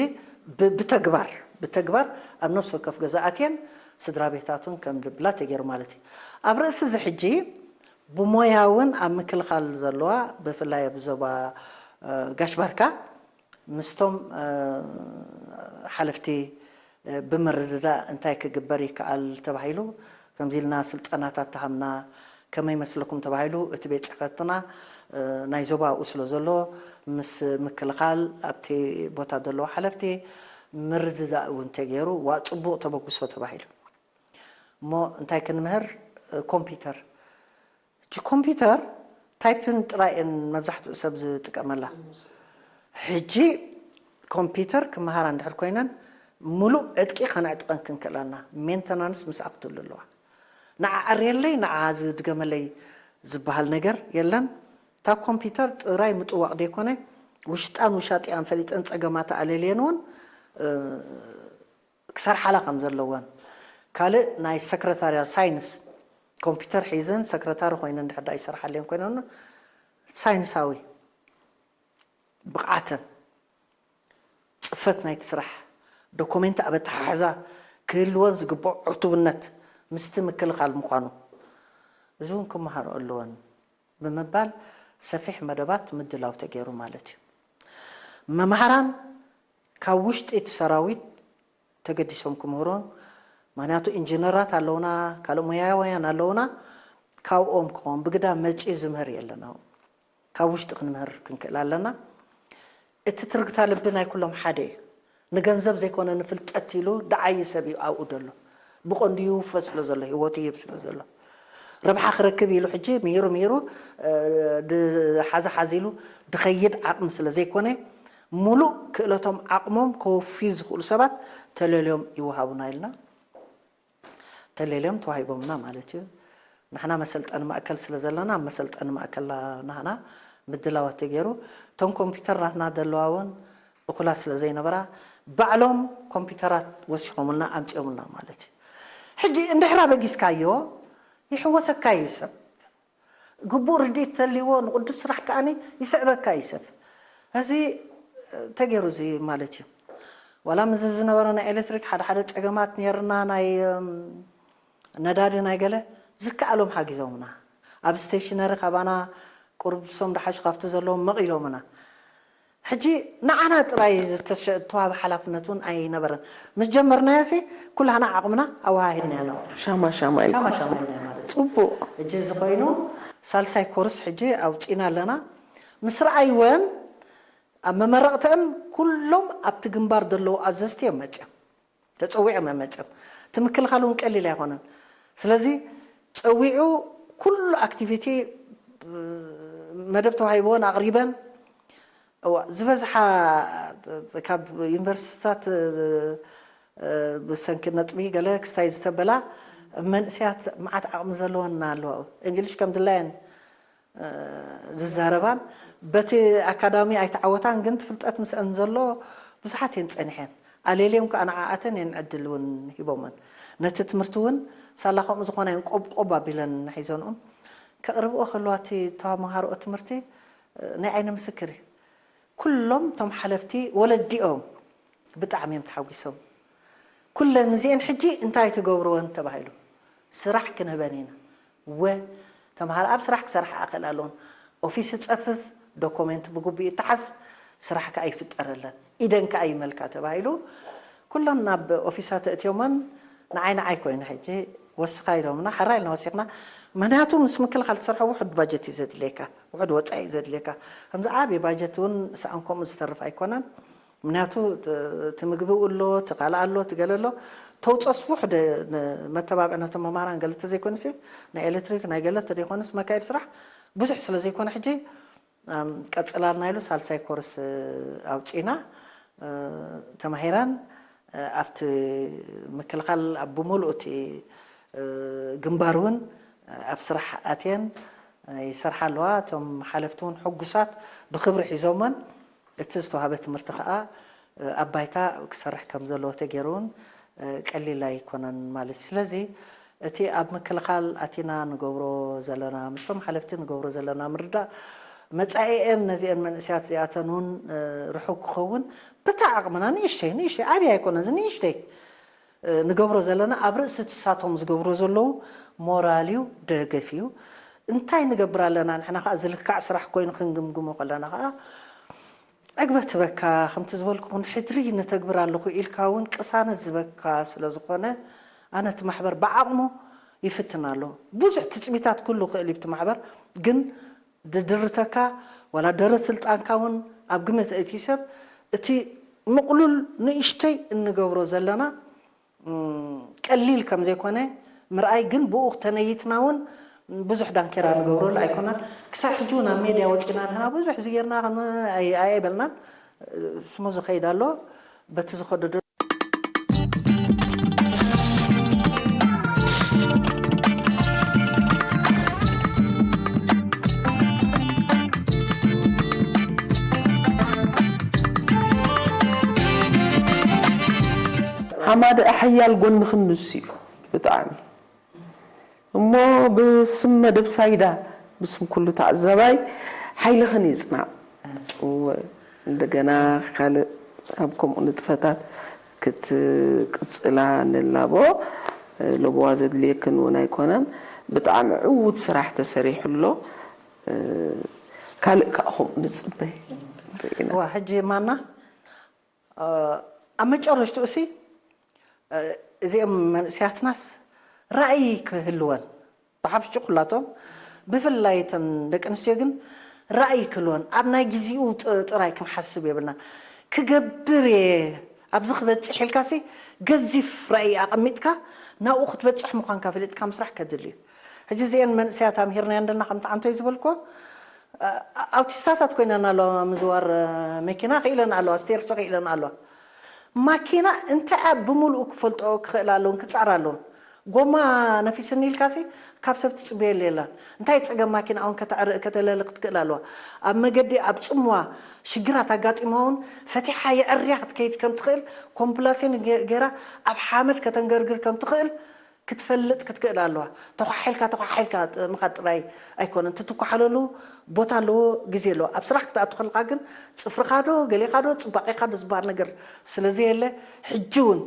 ብተግባር ብተግባር ኣብ ነፍሲ ወከፍ ገዛ ኣትየን ስድራ ቤታቱን ከም ድብላ ተገይሩ ማለት እዩ። ኣብ ርእሲ እዚ ሕጂ ብሞያ እውን ኣብ ምክልኻል ዘለዋ ብፍላይ ኣብ ዞባ ጋሽ ባርካ ምስቶም ሓለፍቲ ብምርድዳእ እንታይ ክግበር ይከኣል ተባሂሉ ከምዚ ኢልና ስልጠናታት ተሃምና ከመይ መስለኩም ተባሂሉ እቲ ቤት ፅሕፈትና ናይ ዞባ ኣብኡ ስለ ዘሎ ምስ ምክልኻል ኣብቲ ቦታ ዘለዉ ሓለፍቲ ምርድዳእ እውን ተገይሩ ዋ ፅቡቕ ተበግሶ ተባሂሉ እሞ እንታይ ክንምህር ኮምፒውተር እቲ ኮምፒውተር ታይፕን ጥራይ እን መብዛሕትኡ ሰብ ዝጥቀመላ ሕጂ ኮምፒውተር ክመሃራ እንድሕር ኮይነን ሙሉእ ዕጥቂ ከነዕጥቀን ክንክእላና ሜንተናንስ ምስኣ ክትህሉ ኣለዋ ንዓ ዕርየለይ ንዓ ዝድገመለይ ዝበሃል ነገር የለን እታ ኮምፒውተር ጥራይ ምጥዋቕ ዘይኮነ ውሽጣን ውሻጢኣን ፈሊጠን ፀገማት ኣለልየን እውን ክሰርሓላ ከም ዘለወን ካልእ ናይ ሰክረታርያል ሳይንስ ኮምፒውተር ሒዘን ሰክረታሪ ኮይነን ድሕር ዳኣ ይሰርሓለን ኮይነን ሳይንሳዊ ብቕዓተን ፅፈት ናይቲ ስራሕ ዶኩሜንት ኣብ ኣተሓሕዛ ክህልወን ዝግብኦ ዕቱብነት ምስቲ ምክልኻል ምዃኑ እዚ እውን ክመሃሮ ኣለወን ብምባል ሰፊሕ መደባት ምድላው ተገይሩ ማለት እዩ። መምሃራን ካብ ውሽጢ እቲ ሰራዊት ተገዲሶም ክምህሩ ምክንያቱ ኢንጂነራት ኣለውና ካልእ ሞያውያን ኣለውና ካብኦም ክኾን ብግዳ መፂኡ ዝምህር የለና ካብ ውሽጢ ክንምህር ክንክእል ኣለና እቲ ትርግታ ልቢ ናይ ኩሎም ሓደ እዩ ንገንዘብ ዘይኮነ ንፍልጠት ኢሉ ደዓይ ሰብ እዩ ኣብኡ ደሎ ብቐንዱ ይውፈ ስለ ዘሎ ህይወቱ ይህብ ስለ ዘሎ ረብሓ ክረክብ ኢሉ ሕጂ ምሂሩ ምሂሩ ድሓዘ ሓዚሉ ድኸይድ ዓቕሚ ስለ ዘይኮነ ሙሉእ ክእለቶም ዓቕሞም ከወፍዩ ዝኽእሉ ሰባት ተለልዮም ይወሃቡና ኢልና ተለልዮም ተዋሂቦምና ማለት እዩ ንሕና መሰልጠኒ ማእከል ስለ ዘለና ኣብ መሰልጠኒ ማእከል ናህና ምድላዋት ተገይሩ እቶም ኮምፒውተር ናትና ዘለዋ እውን እኹላት ስለ ዘይነበራ ባዕሎም ኮምፒውተራት ወሲኾምልና ኣምፂኦምልና ማለት እዩ ሕጂ እንድሕር ኣበጊስካዮ ይሕወሰካ እዩ ሰብ ግቡእ ርድኢት ተልይዎ ንቕዱስ ስራሕ ከኣ ይስዕበካ እዩ ሰብ እዚ ተገይሩ እዚ ማለት እዩ ዋላ ምዝ ዝነበረ ናይ ኤሌክትሪክ ሓደ ሓደ ፀገማት ነርና ናይ ነዳዲ ናይ ገለ ዝከኣሎም ሓጊዞምና ኣብ ስቴሽነሪ ካባና ቁርብሶም ድሓሽ ካብቲ ዘለዎም መቒሎምና ሕጂ ንዓና ጥራይ ዝተዋሃበ ሓላፍነት እውን ኣይነበረን ምስ ጀመርናዮ ሲ ኩላህና ዓቕምና ኣወሃሂድናዮ ነበረ ሻማ ሻማ ኢልኩም ሻማ ሻማ ኢልና ማለት እዩ። ጽቡቕ ሕጂ እዚ ኮይኑ ሳልሳይ ኮርስ ሕጂ ኣውፂና ኣለና ምስ ረኣይወን ኣብ መመረቕተን ኩሎም ኣብቲ ግንባር ዘለዉ ኣዘዝቲ እዮም መፅኦም ተፀዊዖም እዮም መፅኦም እቲ ምክልኻል እውን ቀሊል ኣይኮነን ስለዚ ፀዊዑ ኩሉ ኣክቲቪቲ መደብ ተዋሂብወን ኣቕሪበን እዋ ዝበዝሓ ካብ ዩኒቨርሲቲታት ብሰንኪ ነጥቢ ገለ ክስታይ ዝተበላ መንእሰያት መዓት ዓቕሚ ዘለወን ኣለዋ እንግሊሽ ከም ድላየን ዝዛረባን በቲ ኣካዳሚ ኣይተዓወታን ግን ፍልጠት ምስአን ዘሎ ብዙሓት እየን ፀኒሐን ኣለልዮም ከዓ ንዓኣተን እየን ዕድል እውን ሂቦመን ነቲ ትምህርቲ እውን ሳላ ከምኡ ዝኾነ እየን ቆብቆብ ኣቢለን ሒዘንኦም ከቕርብኦ ከለዋ እቲ ተምሃርኦ ትምህርቲ ናይ ዓይኒ ምስክር እዩ ኩሎም እቶም ሓለፍቲ ወለዲኦም ብጣዕሚ እዮም ተሓጒሶም ኩለን እዚአን ሕጂ እንታይ ትገብርወን ተባሂሉ ስራሕ ክንህበን ኢና ወ ተምሃር ኣብ ስራሕ ክሰርሓ ክእል ኣለዎን ኦፊስ ይፀፍፍ ዶኮሜንት ብግቡእ ይተሓዝ ስራሕ ከዓ ይፍጠረለን ኢደን ከዓ ይመልካ ተባሂሉ ኩሎም ናብ ኦፊሳ ተእትዮመን ንዓይ ንዓይ ኮይነ ሕጂ ወስኻ ኢሎምና ሓራ ኢልና ወሲኽና ምክንያቱ ምስ ምክልኻል ትሰርሖ ውሑድ ባጀት እዩ ዘድልየካ ውሑድ ወፃኢ እዩ ዘድልየካ ከምዚ ዓብዪ ባጀት እውን ሰኣን ከምኡ ዝተርፍ ኣይኮነን ምክንያቱ እቲ ምግቢ ኣሎ እቲ ካልእ ኣሎ እቲ ገለ ኣሎ ተውፀስ ውሕድ መተባብዒ ነቶም መማራን ገለ ተዘይኮኑሲ ናይ ኤሌክትሪክ ናይ ገለ ተዘይኮኑስ መካየዲ ስራሕ ብዙሕ ስለ ዘይኮነ ሕጂ ቀፅላልና ኢሉ ሳልሳይ ኮርስ ኣውፂና ተማሂረን ኣብቲ ምክልኻል ኣብ ብምሉእ እቲ ግንባር እውን ኣብ ስራሕ ኣትየን ይሰርሓ ኣለዋ። እቶም ሓለፍቲ እውን ሕጉሳት ብክብሪ ሒዞመን፣ እቲ ዝተዋህበ ትምህርቲ ከዓ ኣብ ባይታ ክሰርሕ ከም ዘለዎ ተገይሩ እውን ቀሊል ኣይኮነን ማለት እዩ። ስለዚ እቲ ኣብ ምክልኻል ኣቲና ንገብሮ ዘለና፣ ምስቶም ሓለፍቲ ንገብሮ ዘለና ምርዳእ፣ መጻኢኤን ነዚአን መንእሰያት እዚኣተን እውን ርሑቅ ክኸውን፣ በታ ዓቕምና ንእሽተይ ንእሽተይ፣ ዓብዪ ኣይኮነን፣ እዚ ንእሽተይ ንገብሮ ዘለና ኣብ ርእሲ ትሳቶም ዝገብሮ ዘለዉ ሞራል እዩ፣ ደገፍ እዩ። እንታይ ንገብር ኣለና ንሕና ከዓ ዝልካዕ ስራሕ ኮይኑ ክንግምግሞ ከለና ከዓ ዕግበት ዝበካ፣ ከምቲ ዝበልኩ፣ ሕድሪ ነተግብር ኣለኹ ኢልካ እውን ቅሳነት ዝበካ ስለ ዝኾነ፣ ኣነ እቲ ማሕበር ብዓቕሙ ይፍትን ኣሎ። ብዙሕ ትጽቢታት ኩሉ ክእል እዩ እቲ ማሕበር፣ ግን ድድርተካ ዋላ ደረት ስልጣንካ እውን ኣብ ግምት እቲ ሰብ፣ እቲ ምቕሉል ንእሽተይ እንገብሮ ዘለና ቀሊል ከም ዘይኮነ ምርኣይ፣ ግን ብኡ ተነይትና እውን ብዙሕ ዳንኬራ ንገብረሉ ኣይኮናን። ክሳብ ሕጂ እውን ኣብ ሜድያ ወፂና ንሕና ብዙሕ ዝጌርና ከም ኣይ- ኣይ ኣይበልናን። ስሙ ዝኸይድ ኣሎ። በቲ ዝኸደዶ ሓማድኣ ሓያል ጎንኽን ንሱ እዩ ብጣዕሚ። እሞ ብስም መደብ ሳይዳ፣ ብስም ኩሉ ተዓዛባይ፣ ሓይልኽን ይጽናዕ። እወ፣ እንደገና ካልእ ኣብ ከምኡ ንጥፈታት ክትቅጽላ ንላቦ። ለበዋ ዘድልየክን እውን ኣይኮነን። ብጣዕሚ ዕዉት ስራሕ ተሰሪሑ ኣሎ። ካልእ ከዓ ከምኡ ንጽበ። ርኢና። ዋ ሕጂ ማና ኣብ መጨረሽትኡ ሲ እዚኦም መንእሰያትናስ ራእይ ክህልወን ብሓፍሽ ኩላቶም ብፍላይ እተን ደቂ ኣንስትዮ ግን ራእይ ክህልወን ኣብ ናይ ግዜኡ ጥራይ ክንሓስብ የብልናን። ክገብር እየ ኣብዚ ክበፅሕ ኢልካሲ ገዚፍ ራእይ ኣቐሚጥካ ናብኡ ክትበፅሕ ምዃንካ ፈሊጥካ ምስራሕ ከድል እዩ። ሕጂ እዚአን መንእሰያት ኣምሂርናየን ደና ከምቲ ዓንቶይ ዝበልኮ ኣውቲስታታት ኮይነን ኣለዋ። ምዝዋር መኪና ክኢለን ኣለዋ፣ ስቴርቶ ክኢለን ኣለዋ። ማኪና እንታይ ኣብ ብምሉኡ ክፈልጦ ክኽእል ኣለውን ክፃር ኣለውን። ጎማ ነፊስኒ ኢልካሲ ካብ ሰብ ትፅበየሉ የላን። እንታይ ፀገም ማኪና እውን ከተዕርእ ከተለሊ ክትክእል ኣለዋ። ኣብ መገዲ ኣብ ፅምዋ ሽግራት ኣጋጢሞ እውን ፈቲሓ የዕርያ ክትከይድ ከም ትኽእል ኮምፕላሴን ገይራ ኣብ ሓመድ ከተንገርግር ከም ትኽእል ክትፈልጥ ክትክእል ኣለዋ። ተኳሒልካ ተኳሒልካ ምኻድ ጥራይ ኣይኮነን። ትትኳሓለሉ ቦታ ኣለዎ፣ ግዜ ኣለዎ። ኣብ ስራሕ ክትኣቱ ከለኻ ግን ፅፍርኻ ዶ ገሌኻ ዶ ፅባቄኻ ዶ ዝበሃል ነገር ስለ ዘየለ ሕጂ እውን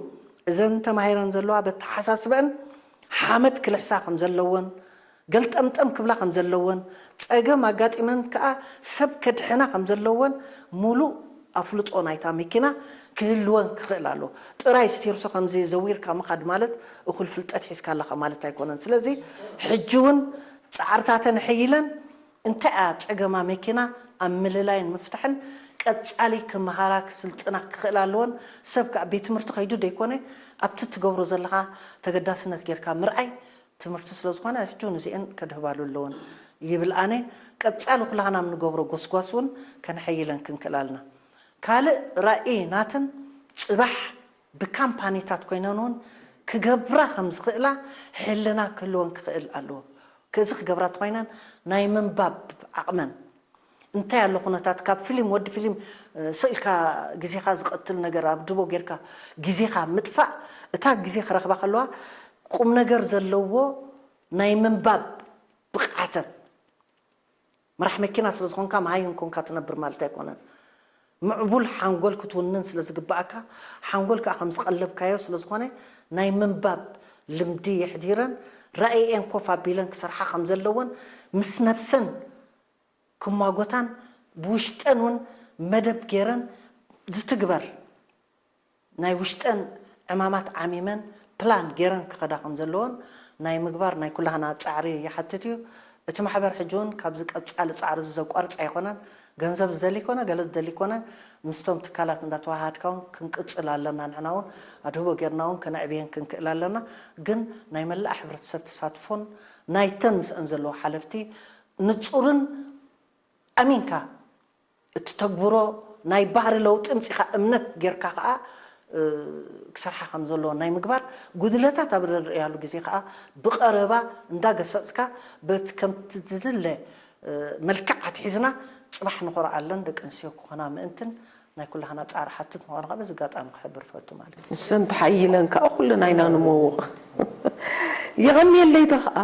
እዘን ተማሂረን ዘለዋ በተሓሳስበአን ሓመድ ክልሕሳ ከም ዘለወን ገልጠምጠም ክብላ ከም ዘለወን ፀገም ኣጋጢመን ከዓ ሰብ ከድሕና ከም ዘለወን ሙሉእ ኣፍልጦ ናይታ መኪና ክህልወን ክኽእል ኣለዎ። ጥራይ ስቴርሶ ከምዚ ዘዊርካ ምኻድ ማለት እኹል ፍልጠት ሒዝካ ኣለኻ ማለት ኣይኮነን። ስለዚ ሕጂ እውን ፃዕርታተን ኣሐይለን እንታይ እያ ፀገማ መኪና ኣብ ምልላይን ምፍታሕን ቀፃሊ ክመሃራ ክስልጥና ክኽእል ኣለወን። ሰብ ከዓ ቤት ትምህርቲ ከይዱ ደይኮነ ኣብቲ ትገብሮ ዘለኻ ተገዳስነት ጌርካ ምርኣይ ትምህርቲ ስለ ዝኾነ ሕጂ እውን እዚአን ከድህባሉ ኣለወን ይብል ኣነ። ቀፃሊ ኩላህና ኣብ ንገብሮ ጎስጓስ እውን ከነሐይለን ክንክእል ኣለና። ካልእ ራእይ ናትን ፅባሕ ብካምፓኒታት ኮይነን እውን ክገብራ ከም ዝኽእላ ሕልና ክህልወን ክኽእል ኣለዎ። ከዚ ክገብራ ተኮይነን ናይ ምንባብ ዓቕመን እንታይ ኣሎ ኩነታት ካብ ፊልም ወዲ ፊልም ስእልካ ግዜኻ ዝቐትል ነገር ኣብ ድቦ ጌርካ ግዜኻ ምጥፋእ እታ ግዜ ክረኽባ ከለዋ ቁም ነገር ዘለዎ ናይ ምንባብ ብቕዓተን መራሕ መኪና ስለ ዝኾንካ መሃይም ኮንካ ትነብር ማለት ኣይኮነን። ምዕቡል ሓንጎል ክትውንን ስለ ዝግባኣካ ሓንጎል ከዓ ከም ዝቐለብካዮ ስለ ዝኾነ ናይ ምንባብ ልምዲ የሕዲረን ራእየን ኮፍ ኣቢለን ክሰርሓ ከም ዘለወን ምስ ነብሰን ክሟጎታን ብውሽጠን እውን መደብ ገይረን ዝትግበር ናይ ውሽጠን ዕማማት ዓሚመን ፕላን ገይረን ክኸዳ ከም ዘለወን ናይ ምግባር ናይ ኩላህና ፃዕሪ ይሓትት እዩ። እቲ ማሕበር ሕጂ እውን ካብዚ ቀፃሊ ፃዕሪ እዚ ዘቋርፅ ኣይኮነን። ገንዘብ ዝደሊ ኮነ ገለ ዝደሊ ኮነ ምስቶም ትካላት እንዳተዋሃድካ እውን ክንቅፅል ኣለና። ንሕና እውን ኣድህቦ ጌርና እውን ከነዕብየን ክንክእል ኣለና። ግን ናይ መላእ ሕብረተሰብ ተሳትፎን ናይተን ምስአን ዘለዎ ሓለፍቲ ንፁርን ኣሚንካ እትተግብሮ ናይ ባህሪ ለውጢ ምፂኻ እምነት ጌርካ ከዓ ክሰርሓ ከም ዘለዎ ናይ ምግባር ጉድለታት ኣብ ንርእያሉ ግዜ ከዓ ብቐረባ እንዳገሰፅካ በቲ ከምቲ ዝድለ መልክዕ ኣትሒዝና ፅባሕ ንኾርዓለን ደቂ ኣንስትዮ ክኾና ምእንትን ናይ ኩላህና ፃዕሪ ሓትት ምዃኑ ከዓ በዚ ኣጋጣሚ ክሕብር ፈቱ ማለት እዩ። ንሰን ተሓይለን ከዓ ኩልና ኢና ንምውቕ። የቐንየለይ ከዓ